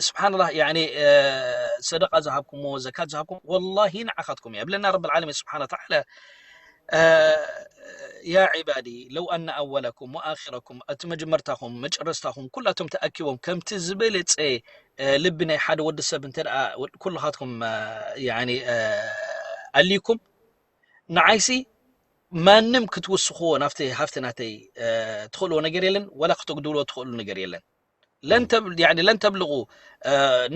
ስብሓንላ ሰደቃ ዝሃብኩምዎ ዘካት ዝሃብኩም ወላሂ ንዓኻትኩም እያ ብለና ረብ ዓለሚን ስብሓን ወተዓላ يا عبادي لو أن أولكم وآخركم እቲ መጀመርታኹም መጨረስታኹም ኩላቶም ተኣኪቦም ከምቲ ዝበለፀ ልቢ ናይ ሓደ ወዲ ሰብ እንተ ኩልኻትኩም ኣልይኩም ንዓይሲ ማንም ክትውስኽዎ ናብቲ ሃፍቲ ናተይ ትኽእልዎ ነገር የለን ወላ ክተጉድልዎ ትኽእሉ ነገር የለን ለን ተብልቑ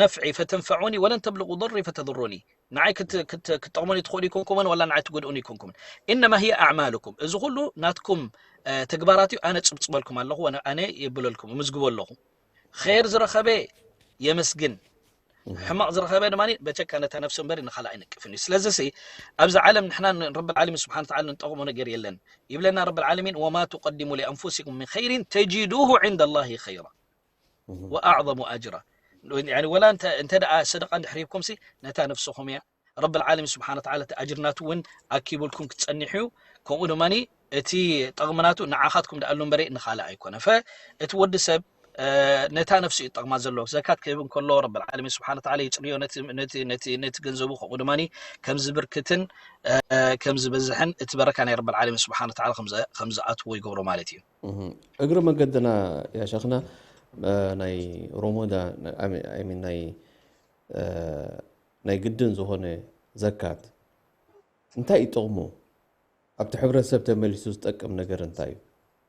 ነፍዒ ፈተንፈዑኒ ወለን ተብልቑ ضሪ ፈተضሩኒ ንዓይ ክትጠቕሙኒ ትኽእሉ ይኮንኩምን ወላ ንዓይ ትጎድኡኒ ይኮንኩምን ኢነማ ህየ ኣዕማልኩም እዚ ኩሉ ናትኩም ተግባራት እዩ ኣነ ፅብፅበልኩም ኣለኹ ኣነ የብለልኩም እምዝግቦ ኣለኹ ኸይር ዝረኸበ የመስግን ሕማቕ ዝረኸበ ድማ በቸካ ነታ ነፍሱ እምበር ንኻልእ ኣይነቅፍን እዩ ስለዚ ሲ ኣብዚ ዓለም ንሕና ረብ ዓለሚን ስብሓን ተዓላ ንጠቕሞ ነገር የለን ይብለና ረብ ዓለሚን ወማ ትቀድሙ ሊኣንፉሲኩም ምን ኸይሪን ተጅዱሁ ዕንደ ላሂ ኸይራ ወኣዕظሙ ኣጅራ እንተ ደኣ ሰደቃ እንድሕር ሂብኩም ሲ ነታ ነፍስኹም እያ ረብ ዓለሚን ስብሓን ተዓላ እቲ ኣጅር ናቱ እውን ኣኪቡልኩም ክትፀኒሑ እዩ ከምኡ ድማ እቲ ጠቕሚ ናቱ ንዓኻትኩም ደኣሉ እምበረ ንኻልእ ኣይኮነ ፈ እቲ ወዲ ሰብ ነታ ነፍሱ እዩ ጠቕማ ዘሎ ዘካት ክህብ እንከሎ ረብ ዓለሚን ስብሓን ተዓላ ይፅርዮ ነቲ ገንዘቡ ከምኡ ድማ ከም ዝብርክትን ከም ዝበዝሕን እቲ በረካ ናይ ረብ ዓለሚን ስብሓን ተዓላ ከም ዝኣትዎ ይገብሮ ማለት እዩ እግሪ መገድና ያሸኽና ናይ ሮሞዳ ናይ ግድን ዝኾነ ዘካት እንታይ እዩ ጥቕሙ? ኣብቲ ሕብረተሰብ ተመሊሱ ዝጠቅም ነገር እንታይ እዩ?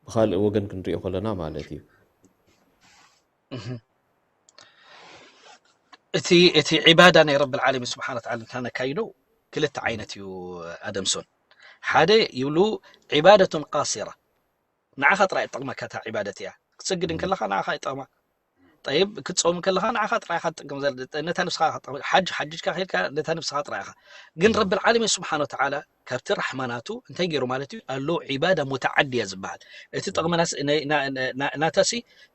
ብኻልእ ወገን ክንሪኦ ከለና ማለት እዩ። እቲ እቲ ዒባዳ ናይ ረብል ዓለሚን ስብሓነ ወተዓላ እንተነካይዶ ክልተ ዓይነት እዩ ኣደምሶን። ሓደ ይብሉ ዒባደቱን ቃሲራ፣ ንዓኻ ጥራይ ትጠቕመካ እታ ዒባደት እያ። ክትሰግድ እንከለኻ ንዓኻ ይጠቕማ። ጠይብ ክትጾም ከለኻ ንዓኻ ጥራይ ኢኻ ትጠቅም ዘለ ነታ ነብስኻ ኢኻ ትጠቅም። ሓጅ ሓጅካ ከይድካ ነታ ነብስኻ ጥራይ ኢኻ። ግን ረብል ዓለሚን ስብሓነ ወተዓላ ካብቲ ራሕማ ናቱ እንታይ ገይሩ ማለት እዩ ኣሎ ዒባዳ ሙተዓድያ ዝበሃል። እቲ ጠቕሚ ናስ- ና- ና- ና- ናታሲ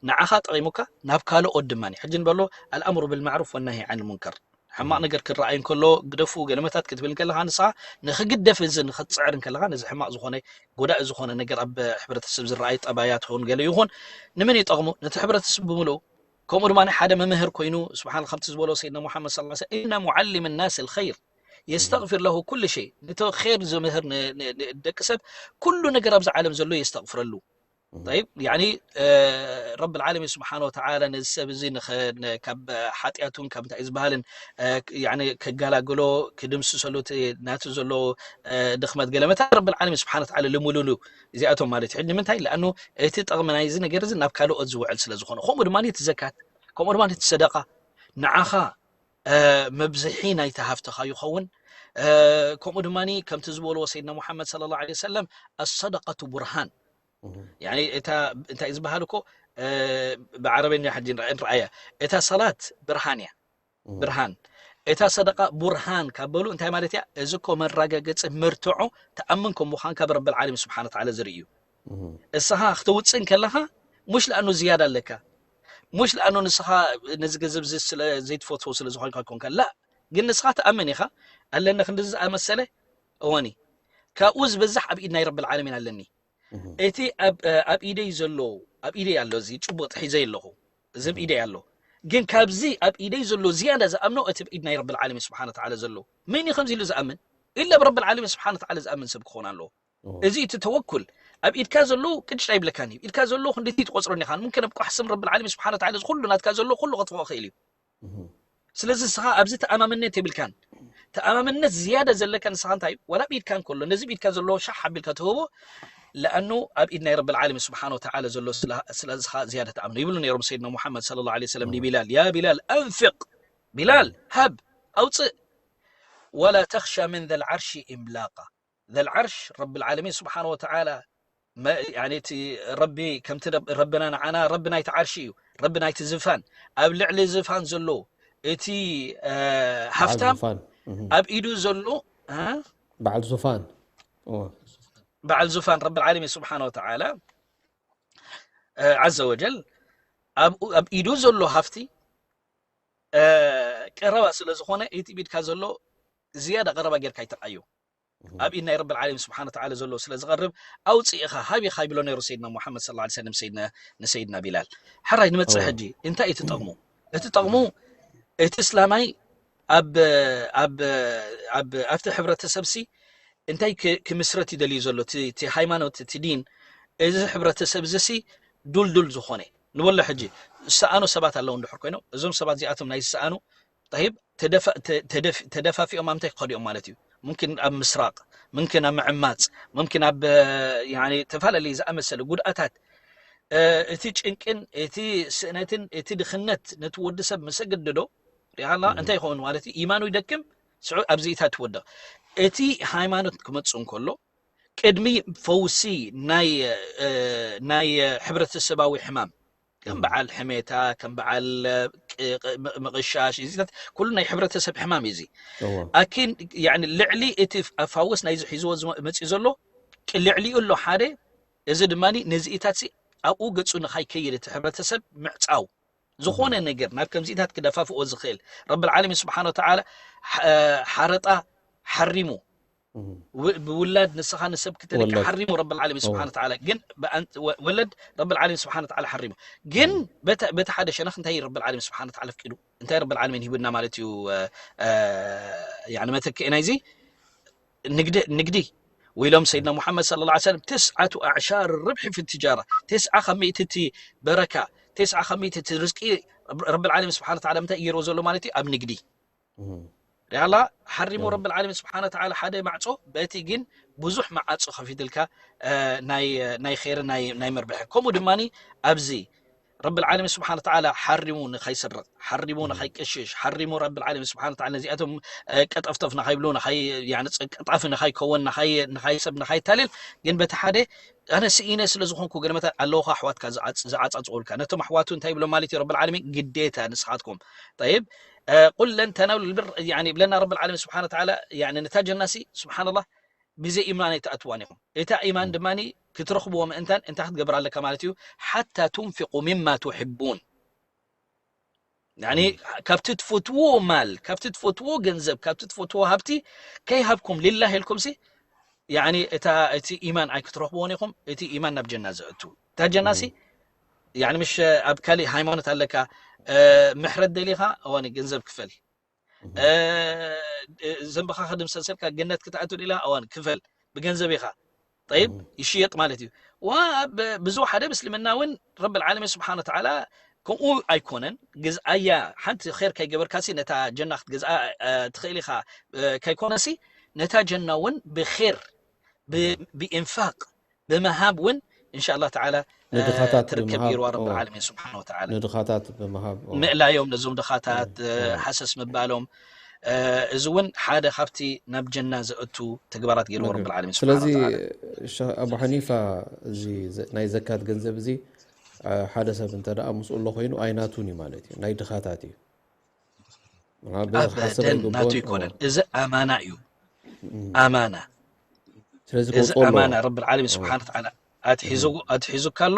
ንዓኻ ጠቒሙካ ናብ ካልኦት ድማ እዩ። ሕጂ ንበሎ ኣልኣምሩ ብልማዕሩፍ ወናሂ ዓን ሙንከር ሕማቕ ነገር ክረኣይ እንከሎ ግደፉ ገለመታት ክትብል እንከለኻ ንስኻ ንኽግደፍ እዚ ንኽትፅዕር እንከለኻ ነዚ ሕማቕ ዝኾነ ጎዳኢ ዝኾነ ነገር ኣብ ሕብረተሰብ ዝረኣይ ጠባያት ይኹን ገለ ይኹን ንመን ይጠቕሙ? ነቲ ሕብረተሰብ ብምልኡ። ከምኡ ድማ ሓደ መምህር ኮይኑ ስብሓን ከምቲ ዝበሎ ሰይድና ሙሓመድ ስ ሰለም እና ሙዓሊም ናስ ልኸይር የስተግፊር ለሁ ኩሉ ሸይ ነቲ ር ዝምህር ን- ን- ን- ደቂ ሰብ ኩሉ ነገር ኣብዚ ዓለም ዘሎ የስተግፍረሉ። طيب يعني ረብ العالمين سبحانه وتعالى ነዚ ሰብ እዚ ካብ ሓጢኣቱን ካብ እንታይ ዝበሃልን ከጋላግሎ ክድምስሰሉ ናቱ ዘሎ ድኽመት ገለ መታ ረብ العالمين سبحانه وتعالى ልምሉሉ እዚኣቶም ማለት እዩ። ንምንታይ ለኣኑ እቲ ጠቕሚ ናይዚ ነገር እዚ ናብ ካልኦት ዝውዕል ስለ ዝኾነ ከምኡ ድማ እቲ ዘካት ከምኡ ድማ እቲ ሰደቃ ንዓኻ መብዝሒ ናይቲ ሃፍትኻ ይኸውን። ከምኡ ድማ ከምቲ ዝበልዎ ሰይድና ሙሓመድ صلى الله عليه وسلم الصدقة برهان يعني እታ እንታይ ዝበሃል እኮ ብዓረበኛ ሕጂ ንርኣያ እታ ሰላት ብርሃን እያ ብርሃን እታ ሰደቃ ቡርሃን ካብ በሉ እንታይ ማለት እያ እዚ እኮ መረጋገፂ መርትዖ ተኣምን ከም ምዃን ካብ ረብል ዓለም ስብሓን ተዓላ ዝርኢ እዩ እስኻ ክትውፅእ እንከለኻ ሙሽ ለኣኑ ዝያዳ ኣለካ ሙሽ ለኣኑ ንስኻ ነዚ ገንዘብ ዘይትፈትዎ ስለ ዝኾንካ ኮንካ ላ ግን ንስኻ ተኣምን ኢኻ ኣለኒ ክንዲ ዝኣመሰለ እወኒ ካብኡ ዝበዛሕ ኣብ ኢድ ናይ ረብል ዓለሚን ኣለኒ እቲ ኣብ ኢደይ ዘሎ ኣብ ኢደይ ኣሎ እዚ ጭቡጥ ሒዘ ኣለኹ እዚ ኣብ ኢደይ ኣሎ ግን ካብዚ ኣብ ኢደይ ዘሎ ዝያዳ ዝኣምኖ እቲ ኣብ ኢድ ናይ ረብል ዓለሚን ስብሓን ተዓላ ዘሎ መን እዩ ከምዚ ኢሉ ዝኣምን ኢላ ብረብል ዓለሚን ስብሓን ተዓላ ዝኣምን ሰብ ክኾን ኣለዎ እዚ እቲ ተወኩል ኣብ ኢድካ ዘሎ ቅጭ ኣይብለካን እዩ ኢድካ ዘሎ ክንደቲ ትቆፅሮ ኒኻን ምምክን ኣብ ቋሕስም ረብል ዓለሚን ስብሓን ተዓላ እዚ ኩሉ ናትካ ዘሎ ኩሉ ከጥፍኦ ክእል እዩ ስለዚ ንስኻ ኣብዚ ተኣማምነት የብልካን ተኣማምነት ዝያዳ ዘለካ ንስኻ እንታይ ዋላ ብኢድካ እንከሎ ነዚ ብኢድካ ዘለዎ ሻሕ ኣቢልካ ትህቦ ለኣኑ ኣብ ኢድ ናይ ረብል ዓለሚን ስብሓን ወተዓላ ዘሎ ስለዝኻ ዝያዳ ተኣምኖ ይብሉ ነይሮም ሰይድና ሙሓመድ صلى الله عليه وسلم ንቢላል ያ ቢላል ኣንፍቅ ቢላል ሃብ ኣውፅእ ولا تخشى من ذا العرش إملاقا ذا العرش رب العالمين سبحانه وتعالى እቲ ረቢ ከምቲ ረብና ንዓና ረቢ ናይቲ ዓርሺ እዩ ረቢ ናይቲ ዝፋን ኣብ ልዕሊ ዝፋን ዘሎ እቲ ሃፍታም ኣብ ኢዱ ዘሎ በዓል ዙፋን በዓል ዙፋን ረቢ ዓለሚን ስብሓን ወተዓላ ዓዘ ወጀል ኣብ ኢዱ ዘሎ ሃፍቲ ቀረባ ስለ ዝኾነ እቲ ቢድካ ዘሎ ዝያዳ ቀረባ ጌርካ ይተቃዮ ኣብ ኢድ ናይ ረብል ዓለሚን ስብሓን ተዓላ ዘሎ ስለ ዝቐርብ ኣውፅእ ኢኻ ሃብ ኢኻ ይብሎ ነይሩ ሰይድና ሙሓመድ ስ ሰለም ንሰይድና ቢላል ሕራይ ንመፅእ ሕጂ እንታይ እቲ ጠቕሙ እቲ ጠቕሙ እቲ እስላማይ ኣብቲ ሕብረተሰብ ሲ እንታይ ክምስረት ይደልዩ ዘሎ እቲ ሃይማኖት እቲ ዲን እዚ ሕብረተሰብ እዚ ሲ ዱልዱል ዝኾነ ንበሎ ሕጂ ዝሰኣኑ ሰባት ኣለዉ እንድሕር ኮይኖም እዞም ሰባት እዚኣቶም ናይ ዝሰኣኑ ይብ ተደፋፊኦም ኣብ ምንታይ ክኸዱ እዮም ማለት እዩ ምምክን ኣብ ምስራቅ ምምክን ኣብ ምዕማፅ ምምክን ኣብ ተፈላለዩ ዝኣመሰለ ጉድኣታት እቲ ጭንቅን እቲ ስእነትን እቲ ድኽነት ነቲ ወዲ ሰብ መሰገድዶ ሪሃላ እንታይ ይኸውን ማለት እዩ ኢማኑ ይደክም ስዑ ኣብዚኢታ ትወድቕ እቲ ሃይማኖት ክመፁ እንከሎ ቅድሚ ፈውሲ ናይ ናይ ሕብረተሰባዊ ሕማም ከም በዓል ሕሜታ ከም በዓል ምቕሻሽ እዚታት ኩሉ ናይ ሕብረተሰብ ሕማም እዩ እዚ ኣኪን ልዕሊ እቲ ኣፋወስ ናይዚ ሒዝዎ መፅኡ ዘሎ ልዕሊኡ ኣሎ ሓደ እዚ ድማ ነዚኢታት ኣብኡ ገፁ ንካይከይድ እቲ ሕብረተሰብ ምዕፃው ዝኾነ ነገር ናብ ከምዚኢታት ክደፋፍኦ ዝኽእል ረብል ዓለሚን ስብሓን ወተዓላ ሓረጣ ሓሪሙ ብውላድ ንስኻ ንሰብ ክትልካ ሓሪሙ ረብል ዓለሚን ስብሓን ወተዓላ ግን ወለድ ረብል ዓለሚን ስብሓን ወተዓላ ሓሪሙ ግን በቲ ሓደ ሸነኽ እንታይ ረብል ዓለሚን ስብሓን ወተዓላ ኣፍቂዱ እንታይ ረብል ዓለሚን ሂቡና ማለት እዩ መተክኢ ናይዚ ንግዲ ንግዲ ويلهم سيدنا محمد صلى الله عليه وسلم تسعة أعشار الربح في التجارة تسعة خميتتي بركة ተስዓ ካብ ሚእቲ እቲ ርዝቂ ረብል ዓለሚን ስብሓን ወተዓላ እንታይ ገይርዎ ዘሎ ማለት እዩ? ኣብ ንግዲ ሪኣላ ሓሪሙ ረብል ዓለሚን ስብሓን ወተዓላ ሓደ ማዕጾ፣ በቲ ግን ብዙሕ መዓጾ ከፊትልካ ናይ ኸይር ናይ መርብሒ። ከምኡ ድማ ኣብዚ ረብል ዓለሚን ስብሓን ወተዓላ ሓሪሙ ንኸይስረቕ፣ ሓሪሙ ንኸይቅሽሽ፣ ሓሪሙ ረብል ዓለሚን ስብሓን ወተዓላ ነዚኣቶም ቀጠፍጠፍ ንኸይብሉ፣ ቀጣፊ ንኸይከወን፣ ንኸይሰብ ንኸይታልል፣ ግን በቲ ሓደ ኣነ ስኢነ ስለ ዝኾንኩ ገለመታ ኣለውኻ ኣሕዋትካ ዝዓጻጽኡልካ፣ ነቶም ኣሕዋቱ እንታይ ይብሎም ማለት እዩ ረብል ዓለሚን? ግዴታ ንስኻትኩም ጠይብ ቁል ለን ተናሉ ልብር ብለና ረብል ዓለሚን ስብሓን ወተዓላ። ነታ ጀናሲ ስብሓንላህ ብዘይ ኢማን ኣይትኣትዋን ኢኹም። እታ ኢማን ድማ ክትረኽብዎ ምእንታን እንታይ ክትገብር ኣለካ ማለት እዩ? ሓታ ቱንፊቁ ሚማ ቱሕቡን፣ ካብቲ ትፈትዎ ማል፣ ካብቲ ትፈትዎ ገንዘብ፣ ካብቲ ትፈትዎ ሃብቲ ከይሃብኩም ሊላህ ኢልኩም ሲ እታ እቲ ኢማን ኣይክትረኽብዎን ኢኹም። እቲ ኢማን ናብ ጀና ዘእቱ እታ ጀና ሲ ምሽ ኣብ ካሊእ ሃይማኖት ኣለካ ምሕረት ደሊኻ እዋን ገንዘብ ክፈል ዘንብኻ ክድምሰሰልካ ገነት ክትኣቱ ኢላ እዋን ክፈል ብገንዘብ ኢኻ ጠይብ ይሽየጥ ማለት እዩ። ብዙ ሓደ ምስልምና እውን ረብል ዓለሚን ስብሓን ወተዓላ ከምኡ ኣይኮነን። ግዝኣያ ሓንቲ ር ከይገበርካሲ ነታ ጀና ክትገዝኣ ትኽእል ኢኻ ከይኮነሲ ነታ ጀና እውን ብር ብኢንፋቅ ብምሃብ እውን እንሻ ኣላ ተዓላ ንድኻታት ትርከብ ብምሃብ፣ ገይርዋ ረብል ኦ፣ ዓለሚን ስብሓን ወተዓላ። ንድኻታት ብምሃብ፣ ኦ። ምእላዮም ነዞም ድኻታት፣ ኦ፣ ኦ። ሓሰስ ምባሎም፣ እ፣ እዚ እውን ሓደ ካብቲ ናብ ጀና ዘእቱ ተግባራት ገይርዎ ነገር። ረብል ዓለሚን ስለዚ፣ ስብሓን ወተዓላ። ሸኽ ኣቡ ሓኒፋ፣ እዚ ዘ-፣ ናይ ዘካት ገንዘብ እዚ፣ እ፣ ሓደ ሰብ እንተ ደኣ ምስኡ ኣሎ ኮይኑ ኣይናቱን እዩ ማለት እዩ፣ ናይ ድኻታት እዩ። ምናልባት በዚ ሓሰብ ኣበደን ኣይግብኦን። ናቱ ይኮነን። ኦ። እዚ ኣማና እዩ። እም። ኣማና። ስለዚ እዚ ከውፅኦ ኣለዎ። ኣማና ረብል ዓለሚን ኦ። ስብሓን ወተዓላ ኣትሒዙ-፣ ኦ። ኣትሒዙካ ኣሎ።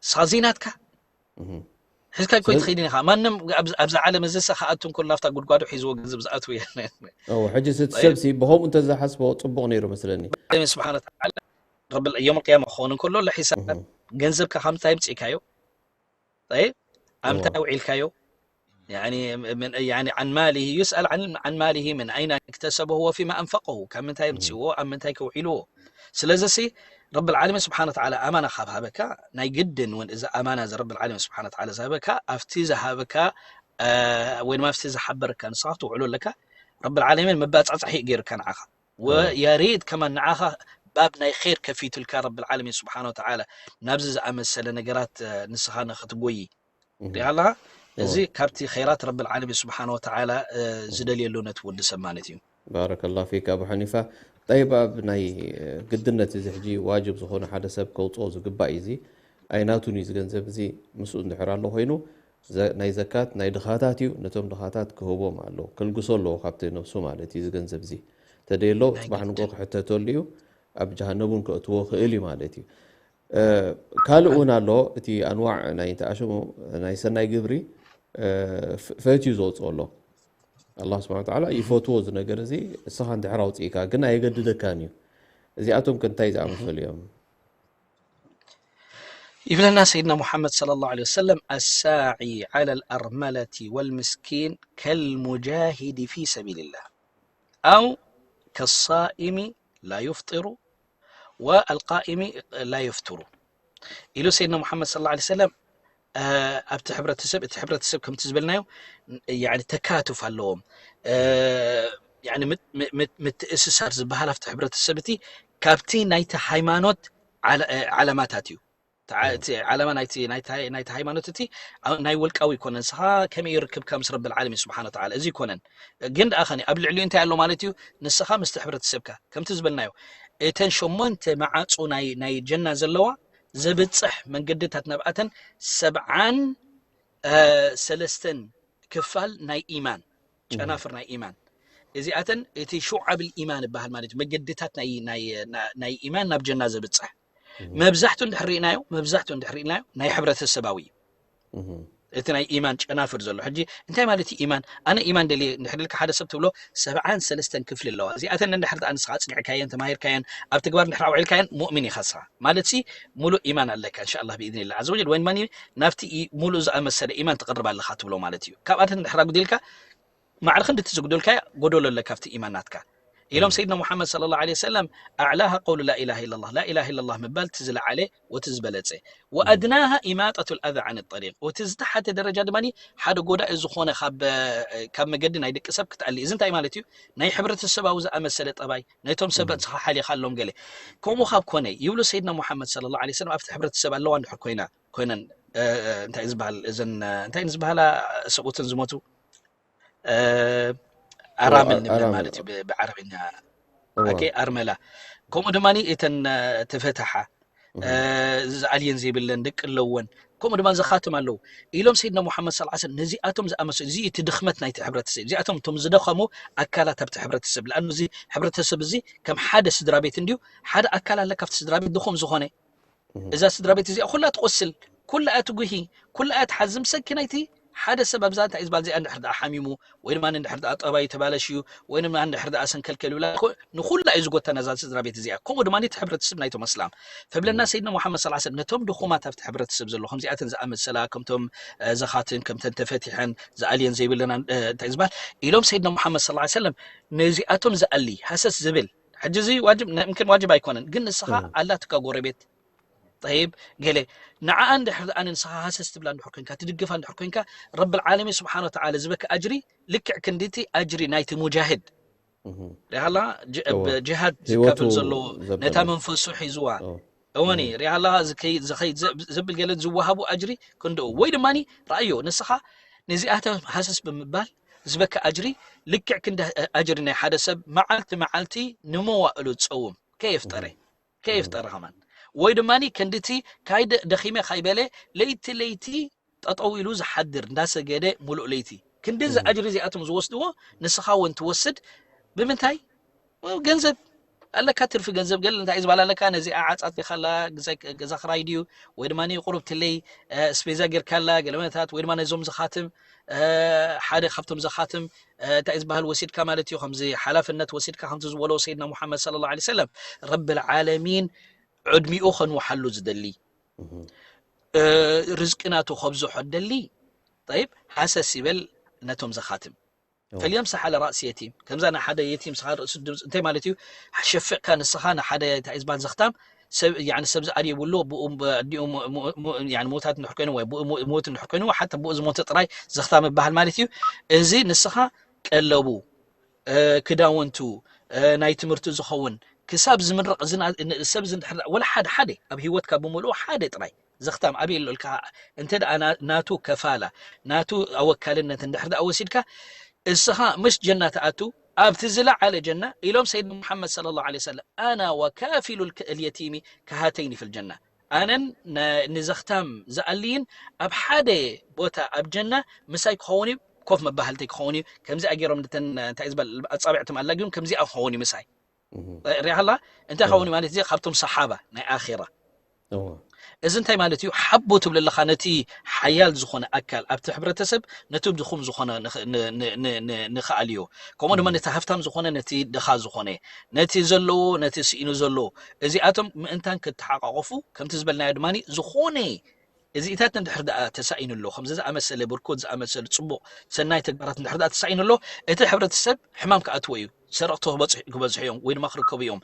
ሳዚናትካ። እም። ሒዝካ እኮ ስለዚ ይትኸይድን ኢኻ። ማንም ኣብዚ፣ ኣብዚ ዓለም እዚ ሰ ክኣቱ እንከሎ ናብታ ጉድጓዱ ሒዝዎ ገንዘብ ዝኣትው የለን። ኦ፣ ሕጂ እቲ ጠይብ። ሰብሲ ብኸምኡ እንተዝሓስቦ ፅቡቕ ነይሩ መስለኒ። ዓለሚን ስብሓን ወተዓላ ረብል የውመል ቅያማ ክኸውን እንከሎ ለሒሳብ እም። ገንዘብካ ካብ ምንታይ ኣምፂእካዮ? ጠይብ፣ ኣብ ምንታይ እዋ። ኣውዒልካዮ? ያኒ፣ ምን፣ ያኒ፣ عن ماله يسأل عن، عن ماله من أين اكتسبه وفيما أنفقه። ካብ ምንታይ እም። ኣምፅእዎ፣ ኣብ ምንታይ ከውዒልዎ? ስለዚ ሲ፣ ረብል ዓለሚን ስብሓን ወተዓላ ኣማና ካብ ሃበካ፣ ናይ ግድን እውን እዚ ኣማና እዚ ረብል ዓለሚን ስብሓን ወተዓላ ዝሃበካ፣ ኣብቲ ዝሃበካ፣ እ፣ ወይ ድማ ኣብቲ ዝሓበረካ ንስኻ ክትውዕሎ ኣለካ። ረብል ዓለሚን መባፃፅሒ እዩ ገይሩካ ንዓኻ። እ። ወያሪድ ከማን ንዓኻ ባብ ናይ ኸይር ከፊቱልካ ረብል ዓለሚን ስብሓን ወተዓላ ናብዚ ዝኣመሰለ ነገራት፣ እ፣ ንስኻ ንኽትጎይ እህ። ሪኣ ኣለኻ? እወ። እዚ ካብቲ ኸይራት ረብል ዓለሚን ስብሓን ወተዓላ፣ እ፣ እህ። ዝደልየሉ ነቲ ወዲ ሰብ ማለት እዩ። ባረከላሁ ፊክ ኣቡ ሓኒፋ። ጠይብ፣ ኣብ ናይ፣ እ፣ ግድነት እዚ ሕጂ ዋጅብ ዝኾነ ሓደ ሰብ ከውፅኦ ዝግባእ እዩ። እዚ ኣይናቱን እዩ፣ እዚ ገንዘብ እዚ ምስኡ እንድሕር ኣሎ ኮይኑ፣ ዘ-፣ ናይ ዘካት ናይ ድኻታት እዩ፣ ነቶም ድኻታት ክህቦም ኣለዎ፣ ከልግሶ ኣለዎ ካብቲ ነብሱ ማለት እዩ። እዚ ገንዘብ እዚ ተደየሎ ናይ ጽባሕ ንግዲ። ንግሆ ክሕተተሉ እዩ፣ ኣብ ጀሃነም እውን ከእትዎ ክእል እዩ ማለት እዩ። እ፣ ካልእ እውን ኣሎ፣ እቲ ኣንዋዕ ናይ ተኣሽሙ ናይ ሰናይ ግብሪ፣ እ፣ ፍ-፣ ፈትዩ ዘውፅኦ ኣሎ። ኣላህ ስብሓን ወተዓላ ይፈትዎ እዚ ነገር እዚ፣ እስኻ እንድሕር ኣውፅእካ ግን ኣየገድደካን እዩ። እዚኣቶም ከ እንታይ ዝኣመሰሉ እዮም? ይብለና ሰይድና ሙሓመድ ሰለላሁ ዐለይሂ ወሰለም፣ الساعي على الأرملة والمسكين كالمجاهد في سبيل الله أو كالصائم لا يفطر والقائم لا يفتر ኢሉ ሰይድና ሙሓመድ ሰለላሁ ዐለይሂ ወሰለም። እ፣ ኣብቲ ሕብረተሰብ፣ እቲ ሕብረተሰብ ከምቲ ዝበልናዮ፣ ያኒ ተካቱፍ ኣለዎም። እ፣ ያኒ ምት-፣ ም-፣ ምት-፣ ምትእስሳር ዝበሃል ኣብቲ ሕብረተሰብ እቲ ካብቲ ናይቲ ሃይማኖት ዓለ-፣ እ፣ ዓላማታት እዩ። ተዓ-፣ እ። እቲ ዓላማ ናይቲ፣ ናይቲ፣ ናይቲ ሃይማኖት እቲ ኣብ ናይ ውልቃዊ ይኮነን። ንስኻ ከመይ ይርክብካ ምስ ረብል ዓለሚን ስብሓን ወተዓላ? እዚ ይኮነን። ግን ደኣ ኸኒ ኣብ ልዕሊኡ እንታይ ኣሎ ማለት እዩ? ንስኻ ምስቲ ሕብረተሰብካ፣ ከምቲ ዝበልናዮ፣ እተን ሸሞንተ መዓጹ ናይ፣ ናይ ጀና ዘለዋ ዘብጽሕ መንገድታት ናብኣተን ሰብዓን፣ እ፣ ሰለስተን ክፋል ናይ ኢማን፣ እህ። ጨናፍር ናይ ኢማን። እዚኣተን እቲ ሹዓብል ኢማን ይበሃል ማለት እዩ። መገድታት ናይ፣ ናይ፣ ና-፣ ናይ ኢማን ናብ ጀና ዘብጽሕ። እህ። መብዛሕቱ እንድሕር ርኢናዮ፣ መብዛሕቱ እንድሕር ርኢናዮ ናይ ሕብረተሰባዊ እዩ። እህ። እቲ ናይ ኢማን ጨናፍር ዘሎ። ሕጂ እንታይ ማለት እዩ ኢማን? ኣነ ኢማን ደልየ እንድሕር ኢልካ ሓደ ሰብ ትብሎ ሰብዓን ሰለስተን ክፍሊ ኣለዋ። እዚኣተን እንድሕር ደኣ ንስኻ ኣጽኒዕካየን፣ ተማሂርካየን፣ ኣብ ተግባር እንድሕር ኣውዒልካየን ሙእሚን ኢኻ ንስኻ። ማለትሲ ሙሉእ ኢማን ኣለካ እንሻ ኣላህ ብኢዝኒላህ ዐዘ ወጀል። ወይ ድማ ናብቲ ኢ-፣ ሙሉእ ዝኣመሰለ ኢማን ትቕርብ ኣለኻ ትብሎ ማለት እዩ። ካብኣተን እንድሕር ኣጉዲልካ ማዕረ ክንዲ እቲ ዝጉደልካዮ ጎደሎ ኣለካ ኣብቲ ኢማን ናትካ። ኢሎም ሰይድና ሙሓመድ ሰለላሁ ዐለይሂ ወሰለም ኣዕላሃ ቀውሉ ላኢላሃ ኢለላህ፣ ላኢላሃ ኢለላህ ምባል እቲ ዝለዓለ ወቲ ዝበለፀ፣ ወኣድናሃ ኢማጠቱ ልኣዛ ዓን ጠሪቅ፣ ወቲ ዝተሓተ ደረጃ ድማ ሓደ ጎዳኢ ዝኾነ ካብ መገዲ ናይ ደቂ ሰብ ክትኣሊ። እዚ እንታይ ማለት እዩ? ናይ ሕብረተሰባዊ ዝኣመሰለ ጠባይ፣ ነቶም ሰብ ርእስኻ ሓሊኻሎም ገለ ከምኡ ካብ ኮነ ይብሉ ሰይድና ሙሓመድ ሰለላሁ ዐለይሂ ወሰለም ኣብቲ ሕብረተሰብ ኣለዋ እንድሕር ኮይና ኮይነን እንታይ ዝበሃል እዘን እንታይ ዝበሃላ ሰብኡትን ዝሞቱ ኣራምል ንብለን ማለት እዩ ብዓረብኛ ኣርመላ። ከምኡ ድማ እተን ተፈታሓ ዝኣልየን ዘይብለን ደቂ ኣለወን ከምኡ ድማ ዘኻትም ኣለዉ ኢሎም ሰይድና ሙሓመድ ስ ሰለም። ነዚኣቶም ዝኣመሰሉ፣ እዚ እቲ ድኽመት ናይቲ ሕብረተሰብ፣ እዚኣቶም እቶም ዝደኸሙ ኣካላት ኣብቲ ሕብረተሰብ። ለኣኑ እዚ ሕብረተሰብ እዚ ከም ሓደ ስድራ ቤት እንድዩ፣ ሓደ ኣካል ኣለ ካብቲ ስድራ ቤት ድኹም ዝኾነ። እዛ ስድራ ቤት እዚኣ ኩላ ትቆስል፣ ኩላ እያ ትጉሂ፣ ኩላ እያ ትሓዝም። ሰኪ ናይቲ ሓደ ሰብ ኣብዛ እንታይ እዩ ዝበሃል እዚኣ እንድሕር ደኣ ሓሚሙ ወይ ድማ እንድሕር ደኣ ጠባዩ ተባለሽዩ ወይ ድማ እንድሕር ደኣ ሰንከልከል ይብላ፣ ንኩላ እዩ ዝጎታ ነዛ ስድራ ቤት እዚኣ። ከምኡ ድማ እቲ ሕብረተሰብ ናይቶም ኣስላም። ፈብለና ሰይድና ሙሓመድ ሰለላሁ ዐለይሂ ወሰለም ነቶም ድኹማት ኣብቲ ሕብረተሰብ ዘሎ ከምዚኣተን ዝኣመሰላ ከምቶም ዘኻትን ከምተን ተፈቲሐን ዝኣልየን ዘይብለና እንታይ ዝበሃል ኢሎም ሰይድና ሙሓመድ ሰለላሁ ዐለይሂ ወሰለም ነዚኣቶም ዝኣሊ ሃሰስ ዝብል ሕጂ እዚ ዋጅብ ምክን ዋጅብ ኣይኮነን ግን ንስኻ ኣላትካ ጎረቤት ጠይብ ገለ ንዓኣ እንድሕር ደኣ ንስኻ ሃሰስ ትብላ እንድሕር ኮንካ ትድግፋ እንድሕር ኮንካ ረብል ዓለሚን ስብሓን ወተዓላ ዝበካ ኣጅሪ ልክዕ ክንዲቲ ኣጅሪ ናይቲ ሙጃሂድ ሪሃላ ብ ጅሃድ ዝካፈል ዘሎ ነታ መንፈሱ ሒዝዋ እወኒ ሪሃላ ዝኸይድ ዘብል ገለ ዝወሃቡ ኣጅሪ ክንድኡ ወይ ድማ ረኣዮ ንስኻ ነዚኣተ ሃሰስ ብምባል ዝበካ ኣጅሪ ልክዕ ክንዲ ኣጅሪ ናይ ሓደ ሰብ መዓልቲ መዓልቲ ንመዋእሉ ዝፀውም ከየፍጠረ ከየፍጠረ ከማን ወይ ድማ ከንድቲ ካይደ ደኺመ ካይበለ ለይቲ ለይቲ ጠጠው ኢሉ ዝሓድር እንዳሰገደ ሙሉእ ለይቲ ክንድዚ ኣጅሪ እዚኣቶም ዝወስድዎ ንስኻ እውን ትወስድ ብምንታይ ገንዘብ ኣለካ ትርፊ ገንዘብ ገለ እንታይ ዝበሃል ኣለካ ነዚኣ ዓፃት ዲኻላ ገዛ ክራይ ድዩ ወይ ድማ ቁሩብ ትለይ ስፔዛ ጌርካላ ገለመታት ወይ ድማ ነዞም ዝኻትም ሓደ ካብቶም ዘኻትም እንታይ ዝበሃል ወሲድካ ማለት እዩ ከምዚ ሓላፍነት ወሲድካ ከምቲ ዝበሎ ሰይድና ሙሓመድ ሰለላሁ ዐለይሂ ወሰለም ረብል ዓለሚን ዕድሚኡ ከንውሓሉ ዝደሊ ርዝቂ ናቱ ከብዝሖ ደሊ ጠይብ ሃሰስ ይበል ነቶም ዘኻትም ፈልየምሰሕ ዓለ ራእሲ የቲም ከምዛ ናይ ሓደ የቲም ስኻ ርእሱ ድምፅ እንታይ ማለት እዩ ሸፊቕካ ንስኻ ንሓደ እንታይ ዝበሃል ዘኽታም ሰብ ዝኣል የብሉ ብኡ ኣዲኡ ምውታት እንድሕር ኮይኑ ወይ ብኡ ምውት እንድሕር ኮይኑ ሓታ ብኡ ዝሞተ ጥራይ ዘኽታም ምባሃል ማለት እዩ እዚ ንስኻ ቀለቡ ክዳውንቱ ናይ ትምህርቱ ዝኸውን ክሳብ ዝምረቕ ሰብ እዚ እንድሕር ወላ ሓደ ሓደ ኣብ ህይወትካ ብምልኡ ሓደ ጥራይ ዘኽታም ኣበይ ኣሎ ኢልካ እንተ ደኣ ናቱ ከፋላ ናቱ ኣወካልነት እንድሕር ደኣ ወሲድካ እስኻ ምሽ ጀና ትኣቱ ኣብቲ ዝለዓለ ጀና ኢሎም ሰይድና ሙሓመድ ሰለላሁ ዐለይሂ ወሰለም ኣና ወካፊሉ ልየቲሚ ከሃተይኒ ፊል ጀና ኣነን ንዘኽታም ዝኣልይን ኣብ ሓደ ቦታ ኣብ ጀና ምሳይ ክኸውን እዩ ኮፍ መባህልተይ ክኸውን እዩ ከምዚኣ ገይሮም እንታይ ዝበል ኣጻብዕቶም ኣላጊቦም ከምዚኣ ክኸውን እዩ ምሳይ ሪኣላ እንታይ ኸውን ማለት እዚ ካብቶም ሰሓባ ናይ ኣራ እዚ እንታይ ማለት እዩ ሓቦ ትብል ኣለካ ነቲ ሓያል ዝኾነ ኣካል ኣብቲ ሕብረተሰብ ነቲ ድኹም ዝኾነ ንኽኣልዮ ከምኡ ድማ ነቲ ሃፍታም ዝኾነ ነቲ ድኻ ዝኾነ ነቲ ዘለዎ ነቲ ስኢኑ ዘሎ እዚኣቶም ምእንታን ክተሓቃቆፉ ከምቲ ዝበልናዮ ድማ ዝኾነ እዚኢታት እንድሕር ደኣ ተሳኢኑ ኣሎ ከምዚ ዝኣመሰለ ብርኮት ዝኣመሰለ ፅቡቕ ሰናይ ተግባራት እንድሕር ደኣ ተሳኢኑ ኣሎ እቲ ሕብረተሰብ ሕማም ክኣትዎ እዩ ሰረቕቲ ክበዝሑ እዮም ወይ ድማ ክርከቡ እዮም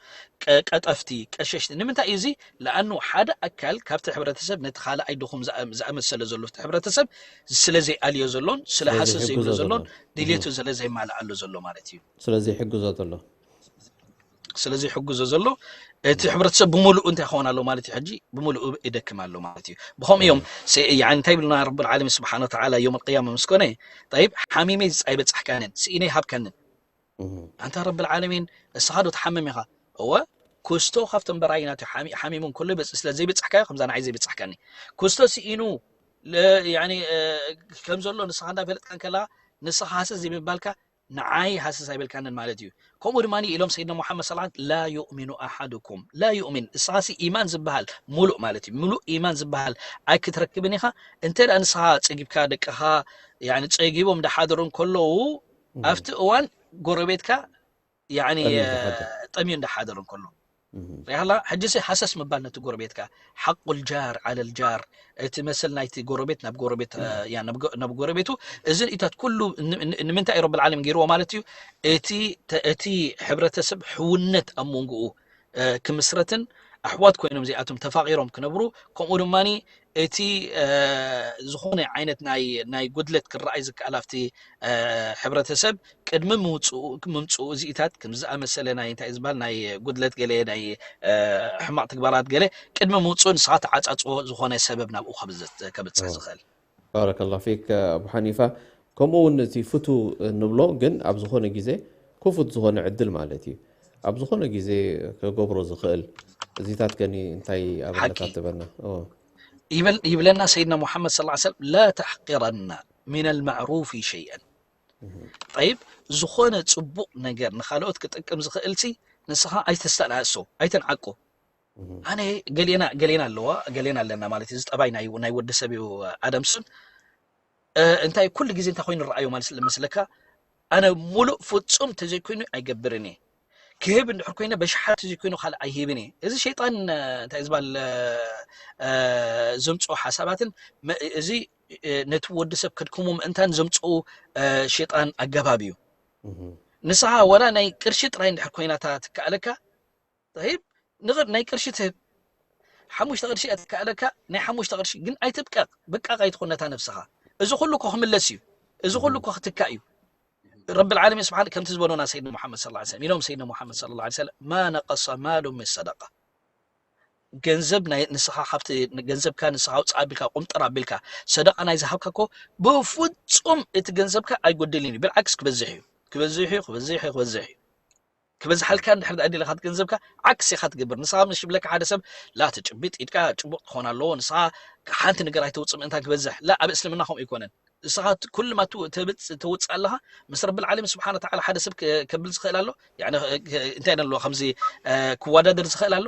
ቀጠፍቲ ቀሸሽቲ ንምንታይ እዩ እዚ ለኣኑ ሓደ ኣካል ካብቲ ሕብረተሰብ ነቲ ካልኣይ ድኹም ዝኣመሰለ ዘሎ እቲ ሕብረተሰብ ስለ ዘይኣልዮ ዘሎን ስለ ሃሰስ ዘይብሎ ዘሎን ድልየቱ ስለ ዘይማልኣሉ ዘሎ ማለት እዩ ስለ ዘይሕግዞ ዘሎ ስለዚ ሕግዞ ዘሎ እቲ ሕብረተሰብ ብምሉኡ እንታይ ክኸውን ኣሎ ማለት እዩ ሕጂ ብምሉኡ ይደክም ኣሎ ማለት እዩ ብኸም እዮም እንታይ ብልና ረብ ዓለሚን ስብሓን ወተዓላ ዮም ቅያማ ምስ ኮነ ጠይብ ሓሚመይ ዝፃይ በፃሕካንን ስኢነይ ሃብካንን ኣንታ ረብ ዓለሚን እስኻ ዶ ትሓምም ኢኻ እወ ኩስቶ ካብቶም በራይናት ሓሚሙ እንከሎ ይበፅእ ስለ ዘይበፃሕካዮ ከምዛ ንዓይ ዘይበፃሕካኒ ኩስቶ ስኢኑ ከም ዘሎ ንስኻ እንዳፈለጥካ እንከላ ንስኻ ሃሰስ ዘይምባልካ ንዓይ ሃሰስ ኣይበልካንን ማለት እዩ ከምኡ ድማ ኢሎም ሰይድና ሙሓመድ ሰለዓት ላ ዩእሚኑ ኣሓድኩም ላ ዩእሚን እስኻሲ ኢማን ዝበሃል ሙሉእ ማለት እዩ ሙሉእ ኢማን ዝበሃል ኣይክትረክብን ኢኻ እንተ ደኣ ንስኻ ፀጊብካ ደቅኻ ፀጊቦም እንዳሓደሩ እንከለዉ ኣብቲ እዋን ጎረቤትካ ጠምዩ እንዳሓደሩ እንከሎ ያላ ሕጂ ሲ ሃሰስ ምባል ነቲ ጎረቤትካ ሓቁል ጃር ዓለል ጃር እቲ መሰል ናይቲ ጎረቤት ናብ ጎረቤት ያ ናብ ጎረቤቱ እዚ ኢታት ኩሉ ንምንታይ ረብል ዓለሚን ገይርዎ ማለት እዩ። እቲ እቲ ሕብረተሰብ ሕውነት ኣብ መንጎኡ ክምስረትን ኣሕዋት ኮይኖም እዚኣቶም ተፋቒሮም ክነብሩ ከምኡ ድማ እቲ ዝኾነ ዓይነት ናይ ናይ ጉድለት ክረኣይ ዝከኣል ኣብቲ ሕብረተሰብ ቅድሚ ምምፅኡ ምምፅኡ እዚኢታት ከም ዝኣመሰለ ናይ እንታይ ዝበሃል ናይ ጉድለት ገለ ናይ ሕማቕ ትግባራት ገለ ቅድሚ ምምፅኡ ንስኻ ተዓፃፅዎ ዝኾነ ሰበብ ናብኡ ከብፅሕ ዝኽእል። ባረከላሁ ፊክ ኣቡ ሓኒፋ። ከምኡ እውን እቲ ፍቱ ንብሎ ግን ኣብ ዝኾነ ግዜ ክፉት ዝኾነ ዕድል ማለት እዩ። ኣብ ዝኾነ ግዜ ክገብሮ ዝኽእል እዚታት ከኒ እንታይ ኣብነታት ትበና? ይብለና ሰይድና ሙሓመድ صلى الله عليه وسلم لا تحقرن من المعروف شيئا። ጠይብ ዝኾነ ፅቡቕ ነገር ንኻልኦት ክጠቅም ዝኽእል ሲ ንስኻ ኣይተስተናእሶ ኣይተንዓቆ። ኣነ ገሌና ገሌና ኣለዋ ገሌና ኣለና ማለት እዩ። እዚ ጠባይ ናይ ናይ ወዲ ሰብ እዩ ኣደምሱን እንታይ ኩሉ ግዜ እንታይ ኮይኑ ረኣዮ ማለት መስለካ ኣነ ሙሉእ ፍጹም ተዘይኮይኑ ኣይገብርን እየ። ክህብ እንድሕር ኮይነ በሽሓት ተዘይኮይኑ ካልእ ኣይህብን እየ። እዚ ሸይጣን እንታይ ዝባል ዘምፅኦ ሓሳባትን እዚ ነቲ ወዲ ሰብ ከድክሙ ምእንታን ዘምፅኡ ሸይጣን ኣገባብ እዩ። ንስኻ ወላ ናይ ቅርሺ ጥራይ እንድሕር ኮይናታ ትከኣለካ ይብ ንቕድ ናይ ቅርሺ ትህብ ሓሙሽተ ቅርሺ እያ ትከኣለካ ናይ ሓሙሽተ ቅርሺ ግን ኣይትብቀቕ ብቃቕ ኣይትኾነታ ነብስኻ። እዚ ኩሉ እኮ ክምለስ እዩ። እዚ ኩሉ እኮ ክትካእ እዩ። ረቢ ዓለሚን ስብሓን ከምቲ ዝበሉና ሰይድና ሙሓመድ ስ ሰለም ኢሎም ሰይድና ሙሓመድ ስ ሰለም ማ ነቀሰ ማሉ ምን ሰደቃ ገንዘብ ናይ ንስኻ ካብቲ ገንዘብካ ንስኻ ውፅእ ኣቢልካ ቁምጥር ኣቢልካ ሰደቃ ናይ ዝሃብካ እኮ ብፍፁም እቲ ገንዘብካ ኣይጎድልን እዩ። ብልዓክስ ክበዝሕ እዩ ክበዝሕ እዩ ክበዝሕ እዩ ክበዝሕ እዩ። ክበዝሓልካ እንድሕር ደኣ ደለኻ ገንዘብካ ዓክስ ኢኻ ትገብር። ንስኻ ምሽ ይብለካ ሓደ ሰብ ላ ትጭብጥ ኢድካ ጭቡቕ ክኾን ኣለዎ ንስኻ ሓንቲ ነገር ኣይተውፅእ ምእንታን ክበዝሕ ላ ኣብ እስልምና ከምኡ ኣይኮነን። ንስኻ ኩሉ ማ ተውፅእ ኣለኻ ምስ ረብል ዓለሚን ስብሓን ወተዓላ ሓደ ሰብ ከብል ዝኽእል ኣሎ? እንታይ ኣለዎ ከምዚ ክወዳደር ዝኽእል ኣሎ?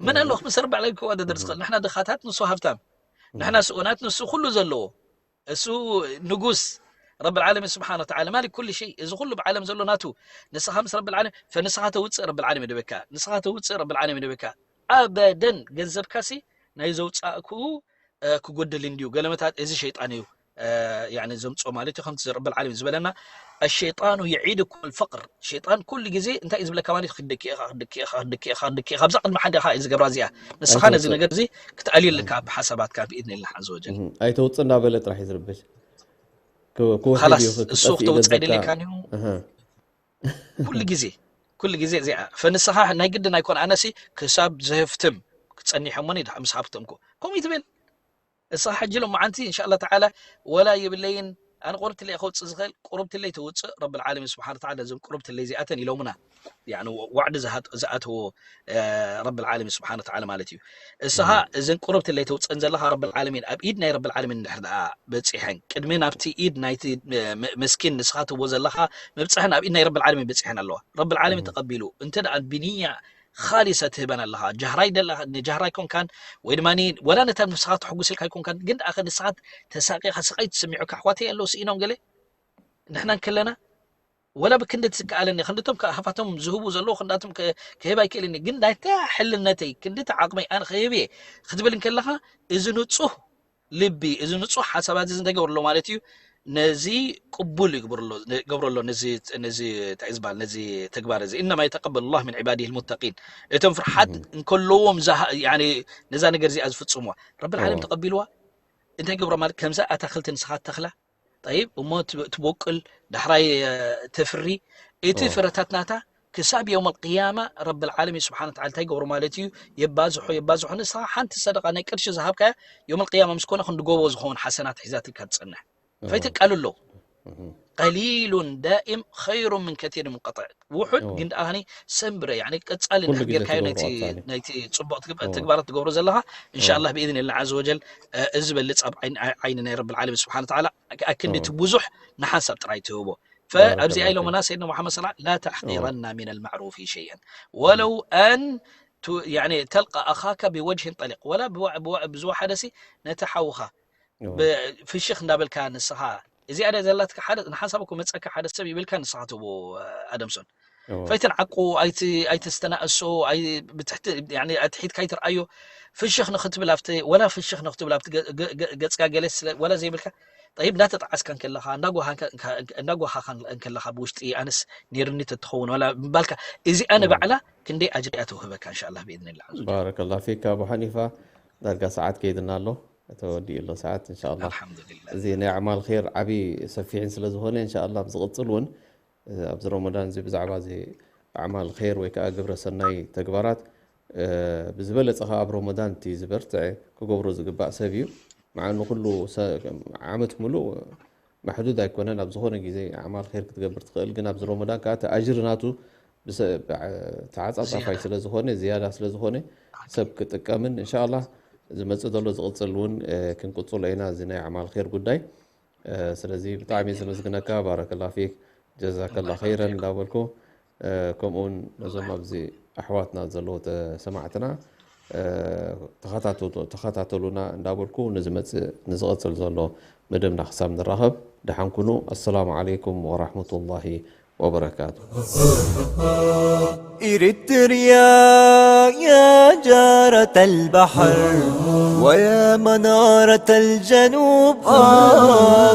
መን ኣለዎ ምስ ረብል ዓለሚን ክወዳደር ዝኽእል? ንሕና ድኻታት ንሱ ሃብታም፣ ንሕና ስኡናት ንሱ ኩሉ ዘለዎ እሱ ንጉስ ረብል ዓለሚን ስብሓን ወተዓላ ማሊክ ኩሉ ሸይ እዚ ኩሉ ብዓለም ዘሎ ናቱ። ንስኻ ምስ ረብል ዓለሚን ፈንስኻ ተውፅእ ረብል ዓለሚን ይደበካ ንስኻ ተውፅእ ረብል ዓለሚን ይደበካ። ኣበደን ገንዘብካሲ ናይ ዘውፃእክኡ ክጎድል እንድዩ ገለመታት እዚ ሸይጣን እዩ ዘምፅኦ ማለት እዩ። ከምቲ ረብል ዓለሚን ዝበለና الشيطان يعدكم الفقر ሸይጣን ኩሉ ግዜ እንታይ እዩ ዝብለካ ማለት ክድኪ ኢኻ ክድኪ ኢኻ ክድኪ ኢኻ ክድኪ ኢኻ ኣብዛ ቅድሚ ሓንዳ ኢኻ እዩ ዝገብራ እዚኣ። ንስኻ ነዚ ነገር እዚ ክትኣልየልካ ብሓሳባትካ ብኢድኒ ላሕ ኣዘ ወጀል። ኣይተውፅእ እንዳበለ ጥራሕ እዩ ዝርብሽ። ክውሕድ ላስ እዩ እሱ ክጠፍእ ክተውፅእ ገንዘብካ። ኣይደልየካን እዩ። ኩሉ ግዜ ኩሉ ግዜ እዚኣ ፈንስኻ ናይ ግድን ኣይኮን ኣነሲ ክሳብ ዘህፍትም ክፀኒሐሞኒ ምስ ሃፍተምኩ ከምኡ ትብል። እስኻ ሕጂ ሎማዓንቲ እንሻላ ተዓላ ወላ የብለይን ኣነ ቁርብትለይ ከውፅእ ዝኽእል ቁርብትለይ ተውፅእ ረብል ዓለሚን ስብሓን ተዓላ እዞም ቁርብትለይ እዚኣተን ኢሎምና። ያኒ ዋዕዲ ዝኣተዎ ረብል ዓለሚን ስብሓን ተዓላ ማለት እዩ። እስኻ እዘን ቁርብትለይ ተውፅእን ዘለኻ ረብል ዓለሚን ኣብ ኢድ ናይ ረብል ዓለሚን እንድሕር ደኣ በፂሐን ቅድሚ ናብቲ ኢድ ናይቲ መስኪን ንስኻ ትህቦ ዘለኻ ምብፅሐን ኣብ ኢድ ናይ ረብል ዓለሚን በፂሐን ኣለዋ። ረብል ዓለሚን ተቐቢሉ እንተ ደኣ ብንያ ኻሊሰ ትህበን ኣለኻ። ጃህራይ ደላ ንጃህራይ ኮንካን ወይ ድማ ወላ ነታ ንስኻ ተሐጉስ ኢልካ ኣይኮንካን፣ ግን ደኣ ንስኻ ተሳቂኻ ስቃይ ተሰሚዑካ ኣሕዋተይ ኣለዉ ስኢኖም ገለ ንሕና እንከለና ወላ ብክንዲ ትከኣለኒ ክንድቶም ሃፋቶም ዝህቡ ዘለዉ ክንዳቶም ክህብ ኣይክእልን ግን ናይታ ሕልነተይ ክንድቲ ዓቕመይ ኣነ ክህብ እየ ክትብል እንከለኻ እዚ ንጹህ ልቢ እዚ ንጹህ ሓሳባት እዚ እንታይ ገብርሎ ማለት እዩ። ነዚ ቅቡል ይገብርሎ ነዚ እንታይ ዝበሃል ነዚ ተግባር እዚ إنما يتقبل الله من عباده المتقين። እቶም ፍርሓት እንከለዎም ነዛ ነገር እዚኣ ዝፍጽምዋ ረብል ዓለም ተቐቢልዋ እንታይ ገብሮ ማለት ከምዛ ኣታክልቲ ንስኻ ተኽላ ጠይብ እሞ ትቦቅል ዳሕራይ ተፍሪ እቲ ፍረታት ናታ ክሳብ የውም ኣልቅያማ ረብል ዓለሚን ስብሓን ወተዓላ እንታይ ይገብሮ ማለት እዩ። የባዝሖ የባዝሖ ንስኻ ሓንቲ ሰደቃ ናይ ቅርሺ ዝሃብካያ የውም ኣልቅያማ ምስ ኮነ ክንዲ ጎቦ ዝኸውን ሓሰናት ሒዛትልካ ትጸንሕ ፈይትቃልሎ ቀሊሉን ዳኢም ኸይሩ ምን ከቲር ሙንቀጥዕ ውሑድ ግን ደኣ ሰንብረ ቀጻሊ እንድሕር ጌርካዮ ናይቲ ጽቡቕ ተግባራት ትገብሮ ዘለኻ እንሻ ኣላህ ብኢዝን ላ ዓዘ ወጀል እዚ በልፅ ኣብ ዓይኒ ናይ ረብል ዓለሚን ስብሓን ወተዓላ ኣክንዲ እቲ ብዙሕ ንሓንሳብ ጥራይ ትህቦ فأبزي أي لو مناسي إنه محمد صلى الله لا تحقرن من المعروف شيئا ولو أن تلقى أخاك بوجه طليق ولا بزو حدثي نتحوخا في الشيخ نابل كان السخاء إذا أنا زلتك حدث نحسبكم متسكى حدث سبي بالكان السخاء تبو أدمسون ፈይተን ዓቁ ኣይትስተናእሶ። ብትሕቲ ኣትሒትካ ኣይትርኣዮ። ፍሽኽ ንክትብል ኣብቲ ወላ ፍሽኽ ንክትብል ኣብቲ ገፅካ ገለ ወላ ዘይብልካ ጠይብ እንዳተጣዓስካ እንከለኻ እንዳጓሃኻ እንከለኻ ብውሽጢ ኣነስ ኔርኒ ተትኸውን ወላ ምባልካ እዚኣ ንባዕላ ክንደይ ኣጅሪያ ተውህበካ እንሻላ ብኢዝንላ። ባረከላ ፊካ ኣቡ ሓኒፋ። ዳርጋ ሰዓት ከይድና ኣሎ፣ ተወዲኡ ኣሎ ሰዓት። እንሻላ ኣልሓምዱሊላ። እዚ ናይ ኣዕማል ር ዓብዪ ሰፊሕን ስለዝኾነ እንሻላ ኣብ ዝቕፅል እውን ኣብዚ ረመዳን እዚ ብዛዕባ እዚ ኣዕማል ር ወይ ከዓ ግብረ ሰናይ ተግባራት ብዝበለፀ ከዓ ኣብ ረመዳን እቲ ዝበርትዐ ክገብሮ ዝግባእ ሰብ እዩ። መዓኑ ኩሉ ዓመት ሙሉእ ማሕዱድ ኣይኮነን። ኣብ ዝኾነ ግዜ ኣዕማል ር ክትገብር ትኽእል፣ ግን ኣብዚ ረመዳን ከዓ እቲ ኣጅሪ ናቱ ተዓፃፃፋይ ስለዝኾነ ዝያዳ ስለዝኾነ ሰብ ክጥቀምን እንሻላ ዝመፅእ ዘሎ ዝቕፅል እውን ክንቅፅሎ ኢና እዚ ናይ ኣዕማል ር ጉዳይ። ስለዚ ብጣዕሚ ዘመስግነካ ባረከላ ፊክ ጀዛከላ ኸይረን እንዳበልኩ ከምኡውን ነዞም ኣብዚ ኣሕዋትና ዘለዉ ተሰማዕትና ተኸታተሉና እንዳበልኩ ንዝመፅእ ንዝቐፅል ዘሎ መደብና ክሳብ ንራኸብ ደሓን ኩኑ። ኣሰላሙ ዓለይኩም ወራሕመቱላሂ ወበረካቱ። إريتريا يا جارة البحر ويا منارة الجنوب آه